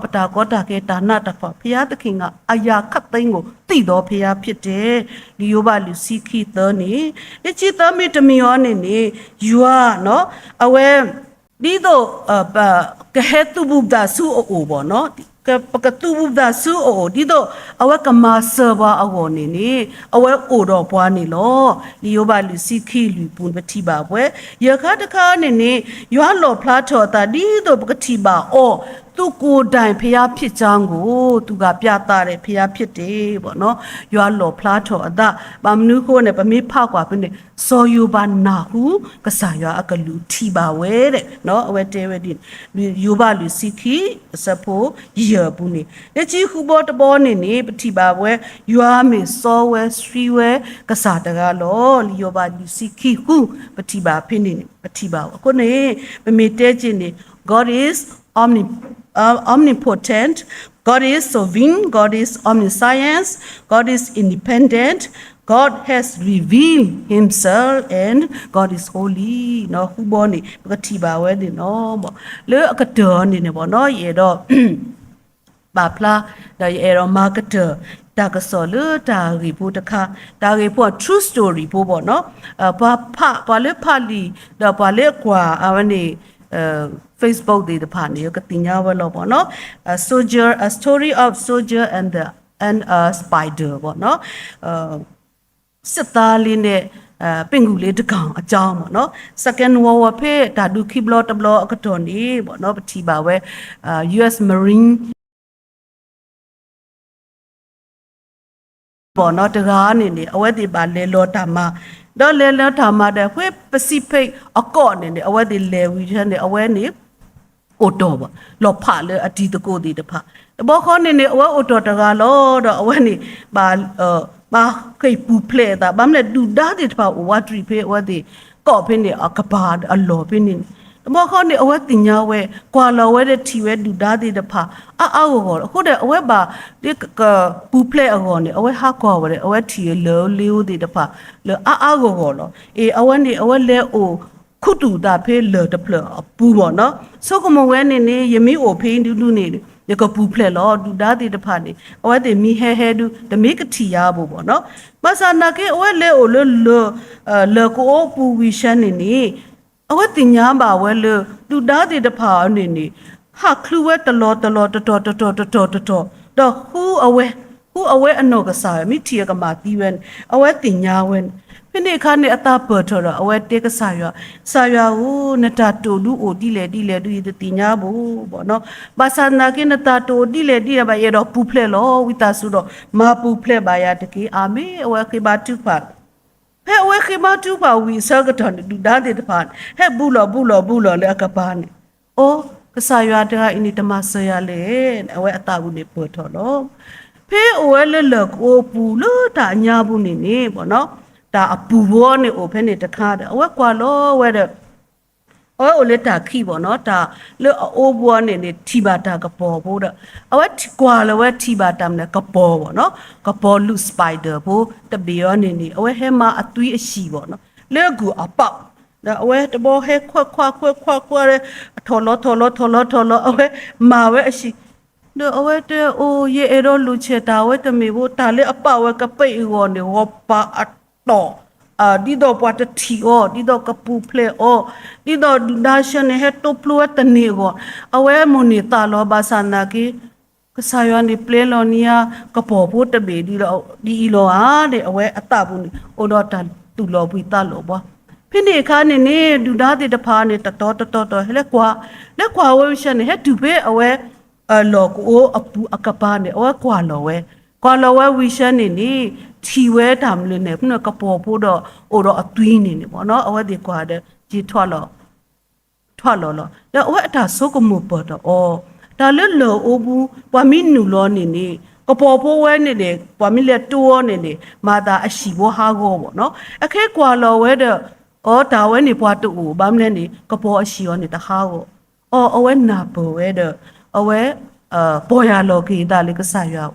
ပတၢ်ကီတၢ်ခဲ တၢ်နးတၢ်ဖှီၣ် ဘုရားသခင်က အရာခပ်သိမ်းကို သိသောဘုရားဖြစ်တယ်. လံာ်ယိၤဘး လွံၢ်ဆံခံ သၢန့ၣ်, လၢခံသၢမံၤတမံၤအံၤန့ၣ်န့ၣ် ယွၤ အဝဲ ဒ်သိး ပကဟဲသူၣ်ဘူးသးဆူအအိၣ်ဘၣ်နီၤ, ပကသူၣ်ဘူးသးဆူအအိၣ် ဒ်သိးအဝဲကမၤစၢၤပှၤအဂီၢ်န့ၣ်န့ၣ် အဝဲအိၣ်ဒီးပှၤန့ၣ်လီၤ. လံာ်ယိၤဘး လွံၢ်ဆံခံ လွံၢ်ပူၤ ပထံၣ်ဘၣ်ဝဲ, ယဲၢ်ခါတခါန့ၣ်န့ၣ် ယွၤလီၣ်ဖျါထီၣ်အသး ဒ်သိးပကထံၣ်ဘၣ်အီၤ သူကိုယ်တိုင်ဘုရားဖြစ်ကြောင်းကို သူကပြသတဲ့ဘုရားဖြစ်တယ်ပေါ့နော်. ယွၤလီၣ်ဖျါထီၣ်အသး ဘၣ်မနုၤအဃိန့ၣ် ပမ့ၢ်ဖးကွၢ်ဖဲန့ၣ် စီၤယိၤဘးနၢ်ဟူ ကစၢ်ယွၤအကလုၢ်ထံၣ်ဘၣ်ဝဲဒၣ်, အဝဲတဲဝဲဒ်န့ၣ် ယိၤဘး လွံၢ်ဆံခံ အဆၢဖိ ယဲၢ်ပူၤန့ၣ်, လၢခံဃုဘီတဘီန့ၣ်န့ၣ် ပထံၣ်ဘၣ်ဝဲ ယွၤမ့ၢ်စီဝဲဆှံဝဲ ကစၢ်တဂၤလီၤ. လံာ်ယိၤဘး လွံၢ်ဆံခံ ဃု ပထံၣ်ဘၣ်ဖဲန့ၣ်န့ၣ် ပထံၣ်ဘၣ်ဝဲ. အဃိန့ၣ် ပမ့ၢ်တဲက့ၤန့ၣ် God is omni-, uh, omnipotent, God is sovereign, God is omniscience, God is independent, God has revealed himself and God is holy. ဃုဘီန့ၣ် ပကထံၣ်ဘၣ်ဝဲန့ၣ်လီၤ. လၢအကတၢၢ်န့ၣ်န့ၣ်ဘၣ်နီၤ ယအဲၣ်ဒိး ပာ်ဖျါ ဒီးယအဲၣ်ဒိးမၤကတၢၢ် တၢ်ကစီၣ်လၢတၢ်ဂ့ၢ်ဖိတခါ, တၢ်ဂ့ၢ်ဖိ true story ဖိဘၣ်နီၤ, ပှၤဖး ပှၤလၢဖးလံာ် ဒီးပှၤလၢကွၢ်အဝဲန့ၣ် Facebook သ့ၣ်တဖၣ်န့ၣ် ကသ့ၣ်ညါဝဲလီၤဘၣ်နီၤ, soldier, a story of soldier and the, and a spider ဘၣ်နီၤ, စစ်သားလေးနဲ့ ပင်ကိုယ်လေးတစ်ကောင်အကြောင်းပေါ့နော်. Second World War ဖဲတၢ်ဒုးခံဘျီတဘျီအကတီၢ်န့ၣ်ဘၣ်နီၤ ပထံၣ်ဘၣ်ဝဲ US Marine ဘၣ်နီၤ တဂၤန့ၣ်န့ၣ် အဝဲသ့ၣ်ဘၣ်လဲၤလီၤတၢ်မၤ, ဒီးလဲၤလီၤတၢ်မၤဒီး ဖဲ Pacific အကီၢ်န့ၣ်န့ၣ် အဝဲသ့ၣ်လဲၤဝံၤန့ၣ် အဝဲန့ၣ် အိၣ်တီၢ်ဘၣ် လီၤဖးလၢအတံၤသကိးသ့ၣ်တဖၣ်, တဘျီဃီန့ၣ်န့ၣ် အဝဲအိၣ်တီၢ်တဂၤလီၤ ဒီးအဝဲန့ၣ် ဘၣ် ဘၣ်ဃ့ၢ်ပူၤဖျဲးအသး ဘၣ်မနုၤလဲၣ် ဒုၣ်ဒါသ့ၣ်တဖၣ်အိၣ်ဝးတရံးဖဲအဝဲသ့ၣ် ကီၢ်ဖဲန့ၣ် အကပၤအလီၢ်ဖဲန့ၣ်န့ၣ်, တဘျီဃီန့ၣ် အဝဲသ့ၣ်ညါဝဲ ကွၢ်လီၤဝဲဒီးထံၣ်ဝဲဒုၣ်ဒါသ့ၣ်တဖၣ် အါအါဂီၢ်ဂီၢ်လီၤ. အဃိဒီး အဝဲဘၣ် ဒ်ကပူၤဖျဲးအဂီၢ်န့ၣ် အဝဲဟးကွၢ်ဝဲဒီး အဝဲထံၣ်လၢ လၢအိၣ်သ့ၣ်တဖၣ် လၢအါအါဂီၢ်ဂီၢ်လီၤ. အ့ အဝဲန့ၣ် အဝဲလဲၤအိၣ် ခူသူၣ်သးဖဲလၢၢ်တဖျၢၣ်အပူၤဘၣ်နီၤ. ဆိကမိၣ်ဝဲန့ၣ်န့ၣ် ယမ့ၢ်အိၣ်ဖဲဒူဒူန့ၣ် ယကပူၤဖျဲးလီၤ. ဒုၣ်ဒါသ့ၣ်တဖၣ်န့ၣ် အဝဲသ့ၣ်မံဟဲဟဲဒု တမ့ၢ်ကထံၣ်ယၤဘၣ်ဘၣ်နီၤ. ဘၣ်ဆၣ်သနာ်က့ အဝဲလဲၤအိၣ်လၢလၢၢ် လၢၢ်ကအိပူၤဝံၤဆၢန့ၣ်န့ၣ် အဝဲသ့ၣ်ညါဘၣ်ဝဲလၢ ဒုၣ်ဒါသ့ၣ်တဖၣ်အံၤန့ၣ်န့ၣ် ဟးချုးဝဲတလီၤတလီၤ တတီၤတတီၤတတီၤတတီၤ ဒီး ဃုအဝဲအနီၢ်ကစၢ် မ့ၢ်ထံၣ်အကမၣ်သံဝဲန့ၣ် အဝဲသ့ၣ်ညါဝဲန့ၣ်. ဖဲန့ၣ်အခါန့ၣ် အသးပၢၢ်ထီၣ်ဒီး အဝဲတဲကစၢ်ယွၤ, ကစၢ်ယွၤဧၢ, နတၢ်တိာ်ဒုအိၣ်ဒ်လဲၣ်ဒ်လဲၣ်ဒု ယတသ့ၣ်ညါဘၣ်ဘၣ်နီၤ. ဘၣ်ဆၣ်သနာ်က့ နတၢ်တိာ်ဒ်လဲၣ်ဒ်လဲၣ်ဘၣ် ယအဲၣ်ဒိးပူၤဖျဲးလီၤ. ဝံသးစူၤဒီး မၤပူၤဖျဲးဘၣ်ယၤတက့ၢ်. အၤမ့ၣ်. အဝဲဃ့ဘါထုကဖၣ် ဖဲအဝဲဃ့ဘါထုကဖၣ်ဝံၤအဆၢကတီၢ်န့ၣ် ဒုၣ်ဒါသ့ၣ်တဖၣ် ဟဲဘူးလီၤဘူးလီၤဘူးလီၤလၢအကပၤန့ၣ်, အိ, ကစၢ်ယွၤတဂၤအံၤန့ၣ် တမၤစၢၤယၤလဲၣ်န့ၣ် အဝဲအသးပူၤန့ၣ်ပၢၢ်ထီၣ်လီၤ. ဖဲအိၣ်ဝဲလၢလၢၢ်ကအိပူၤလၢတၢ်အညါပူၤန့ၣ်န့ၣ် တၢ်အပူၤဘီန့ၣ်အိၣ်ဖဲန့ၣ်တခါဒီး အဝဲကွၢ်လီၤဝဲဒီး အဝဲအိၣ်လၢတၢ်ခံးဘၣ်နီၤ, တၢ်လၢအအိပူၤအီၤန့ၣ်န့ၣ် ထံၣ်ဘၣ်တၢ်ကပီၤဖိဒီး အဝဲကွၢ်လီၤဝဲထံၣ်ဘၣ်တၢ်မနုၤ ကပီၤဘၣ်နီၤ, ကပီၤလုၢ် spider ဖိတဘ့ၣ်အီၤန့ၣ်န့ၣ် အဝဲဟဲမၤအသွံအဟံၣ်ဘၣ်နီၤ, လၢအဂုၢ်အပာ်, ဒီးအဝဲတဘျီဟဲခွဲးခွါခွဲးခွါခွါဒီး အထီၣ်လီၤထီၣ်လီၤထီၣ်လီၤထီၣ်လီၤ အဝဲမၤဝဲအဟံၣ် ဒီးအဝဲတဲအီၤ ယအဲၣ်ဒိးလိာ်ဆဲးတၢ်ဝဲတမ့ၢ်ဘၣ်, တၢ်လၢအပာ်ဝဲကပ့ၢ်အဂီၢ်န့ၣ် ဂီၤပၤအတီၢ်, ဒ်သိးပှၤတထံၣ်အီၤ, ဒ်သိးကပူၤဖျဲးအီၤ, ဒ်သိးဒုၣ်ဒါဆၢန့ၣ် ဟဲတိဖျိဝဲတန့ၢ်အဂီၢ်, အဝဲမိၣ်န့ၢ်သးလီၤ. ဘၣ်ဆၣ်သနာ်က့ ကစၢ်ယွၤန့ၣ်ပျဲလီၤန့ၢ်ယၤ ကပီၤဖိတဘ့ၣ်ဒ်လီၤ, ဒ်အံၤလီၤဧါန့ၣ် အဝဲအသးပူၤန့ၣ် အိၣ်ဒီးတၢ်သူၣ်လီၤဘှံးသးလီၤဘှါ. ဖဲန့ၣ်အခါန့ၣ်န့ၣ် ဒုၣ်ဒါသ့ၣ်တဖၣ်န့ၣ် တတီၤတတီၤတီၤ ဟဲလဲၤကွၢ်, လဲၤကွၢ်ဝဲဝံၤဆၢန့ၣ် ဟဲတုၤဖဲအဝဲ လီၢ်ကအိအပူၤအကပၤန့ၣ် အဝဲကွၢ်လီၤဝဲ, ကွၢ်လီၤဝဲဝံၤဆၢန့ၣ်န့ၣ် ထံၣ်ဝဲတၢ်မနုၤန့ၣ် မ့ၢ်ကပီၤဖိဒီး အိၣ်ဒီးအသွံန့ၣ်န့ၣ်ဘၣ်နီၤ, အဝဲသ့ၣ်ကွၢ်ဒီး ယံာ်ထီၣ်လီၤ ထီၣ်လီၤလီၤ. ဒီးအဝဲအတၢ်ဆိကမိၣ်ပၢၢ်ထီၣ်အီၤ, တၢ်လၢလၢၢ်အိပူၤ ပှၤမ့ၢ်နုာ်လီၤန့ၣ်န့ၣ် ကပီၤဖိဝဲန့ၣ်န့ၣ် ပှၤမ့ၢ်လဲၤတိအီၤန့ၣ်န့ၣ် မၤသးအဟံၣ်ဖိဟးဂီၤဘၣ်နီၤ, အခဲကွၢ်လီၤဝဲဒီး အီ တၢ်ဝဲန့ၣ်ပှၤတအိၣ် ဘၣ်မနုၤလဲၣ်န့ၣ် ကပီၤအဟံၣ်အီၤန့ၣ်တဟးဂီၤ, အီ အဝဲနၢ်ပၢၢ်ဝဲဒီး အဝဲ ပီၢ်ယၢ်လီၤက့ၤအသးလၢကစၢ်ယွၤ,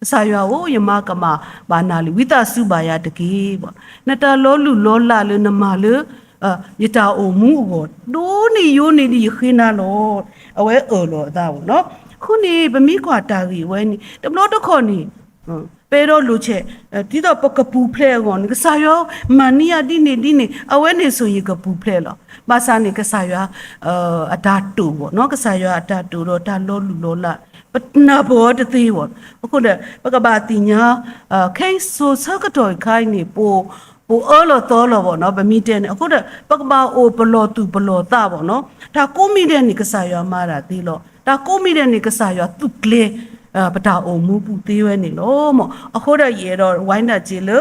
ကစၢ်ယွၤဧၢ, ယမၤကမၣ်ဘၣ်နၤလံ, ဝံသးစူၤဘၣ်ယၤတက့ၢ်ဘၣ်, နတၢ်လီၤလုၢ်လီၤလးလၢနမၤလၢ ယတၢ်အိၣ်မူအဂီၢ် ဒိၣ်န့ၢ်ယိာ်န့ၢ်ဒံးယဃ့နၤလီၤ, အဝဲအၢၣ်လီၤအသးဘၣ်နီၤ. အဃိန့ၣ် ပမ့ၢ်ကွၢ်တၢ်ဂ့ၢ်ဝဲန့ၣ် တဘျီတခီၣ်န့ၣ် ပအဲၣ်ဒိးလိာ်ဆဲး ဒ်သိးပကပူၤဖျဲးအဂီၢ်န့ၣ် ကစၢ်ယွၤမၤန့ၢ်ယၤဒ်န့ၣ်ဒ်န့ၣ် အဝဲန့ၣ်ဆိၣ်ဂ့ၤယကပူၤဖျဲးလီၤ. ဘၣ်ဆၣ်န့ၣ် ကစၢ်ယွၤ အတၢ်တိာ်ဘၣ်နီၤ, ကစၢ်ယွၤအတၢ်တိာ်ဒီးတၢ်လီၤလုၢ်လီၤလး ပနၢ်ပၢၢ်အီၤတသ့ဘၣ်. အဃိဒီး ပကဘၣ်သ့ၣ်ညါ ခဲအံၤစိၤဆၢကတီၢ်အံၤခါအံၤန့ၣ် ပ ပအိၣ်အၢလီၤသီလီၤဘၣ်နီၤ, ပမ့ၢ်တဲန့ၣ် အဃိဒီး ပကဘၣ်အိၣ်ပလီၢ်သူၣ်ပလီၢ်သးဘၣ်နီၤ, တၢ်ကိးမံၤဒဲးန့ၣ် ကစၢ်ယွၤမၤတၢ်သ့လီၤ, တၢ်ကိးမံၤဒဲးန့ၣ် ကစၢ်ယွၤသူၣ်ကျဲၤ ပတၢ်အိၣ်မူပူၤသ့ဝဲန့ၣ်လီၤ. အဃိဒီးယအဲၣ်ဒိးဝဲဒၣ်စ့လၢ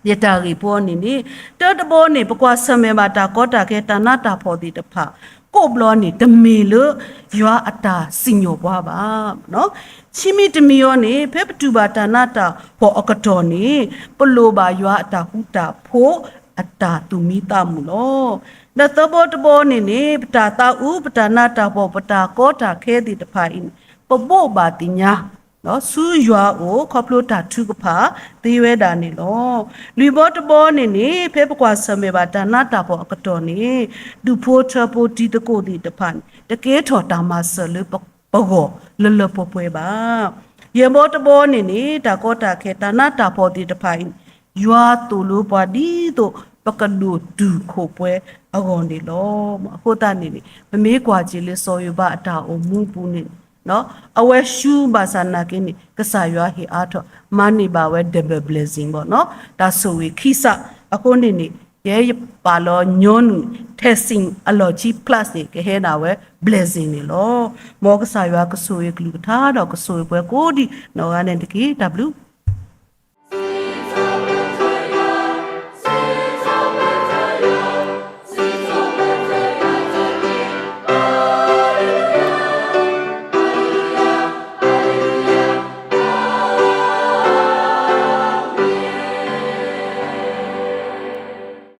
ယတၢ်ဂ့ၢ်ဖိန့ၣ်န့ၣ် တၢတဘီန့ၣ် ပကွၢ်ဆၢၣ်မဲာ်ဘၣ်တၢ်ကီတၢ်ခဲ တၢ်နးတၢ်ဖှီၣ်သ့ၣ်တဖၣ် ကိးဘျီန့ၣ် တမ့ၢ်လၢယွၤအတၢ်စံၣ်ညီၣ်ပှၤဘၣ်. ခံမံၤတမံၤအံၤန့ၣ် ဖဲပတူၢ်ဘၣ်တၢ်နးတၢ်ဖှီၣ်အကတီၢ်န့ၣ် ပလိၣ်ဘၣ်ယွၤအတၢ်ဃူတၢ်ဖိး အတၢ်သူၣ်မံသးမုာ်လီၤ. ဒီးသၢဘီတဘီန့ၣ်န့ၣ် ပတၢ်သးအုး ပတၢ်နးတၢ်ဖှီၣ် ပတၢ်ကီတၢ်ခဲသ့ၣ်တဖၣ်အံၤန့ၣ် ပဘိးဘၣ်သ့ၣ်ညါ ဆူယွၤအအိၣ် ခီဖျိတၢ်ထုကဖၣ်သ့ဝဲဒၣ်န့ၣ်လီၤ. လွံၢ်ဘီတဘီန့ၣ်န့ၣ် ဖဲပကွၢ်ဆၢၣ်မဲာ်ဘၣ်တၢ်နးတၢ်ဖှီၣ်အကတီၢ်န့ၣ် ဒူၣ်ဖိထၢဖိတံၤသကိးသ့ၣ်တဖၣ်န့ၣ် တကဲထီၣ်တၢ်မၤစၢၤလၢပဂီၢ်လၢလၢပှဲၤပှဲၤဘၣ်. ယဲၢ်ဘီတဘီန့ၣ်န့ၣ် တၢ်ကီတၢ်ခဲ တၢ်နးတၢ်ဖှီၣ်သ့ၣ်တဖၣ်အံၤန့ၣ် ယွၤသိၣ်လိပှၤဒ်သိးပကဒိၣ်တုာ်ခိၣ်ပှဲၤအဂီၢ်န့ၣ်လီၤ. အဃိသတးန့ၣ်န့ၣ် ပမ့ၢ်ကွၢ်က့ၤလၢစီၤယိၤဘးအတၢ်အိၣ်မူပူၤန့ၣ် အဝဲဆူဘၣ်ဆၣ်နာ်က့န့ၣ် ကစၢ်ယွၤဟ့ၣ်အါထီၣ် မၤန့ၢ်ဘၣ်ဝဲ double blessing ဘၣ်နီၤ, တၢ်ဆိၣ်ဂ့ၤခံစး. အဃိန့ၣ်န့ၣ် ယဲယပာ်လီၤညီနုၢ် testing အလီၢ်ခံ plus န့ၣ် ကဟဲဒၣ်ဝဲ blessing န့ၣ်လီၤ. မ်ကစၢ်ယွၤကဆိၣ်ဂ့ၤကလုၢ်ကထါဒီးကဆိၣ်ဂ့ၤပှၤကိးဒံးနီၢ်ဂၤဒဲးန့ၣ်တက့ၢ်. တၢ်ဘျုး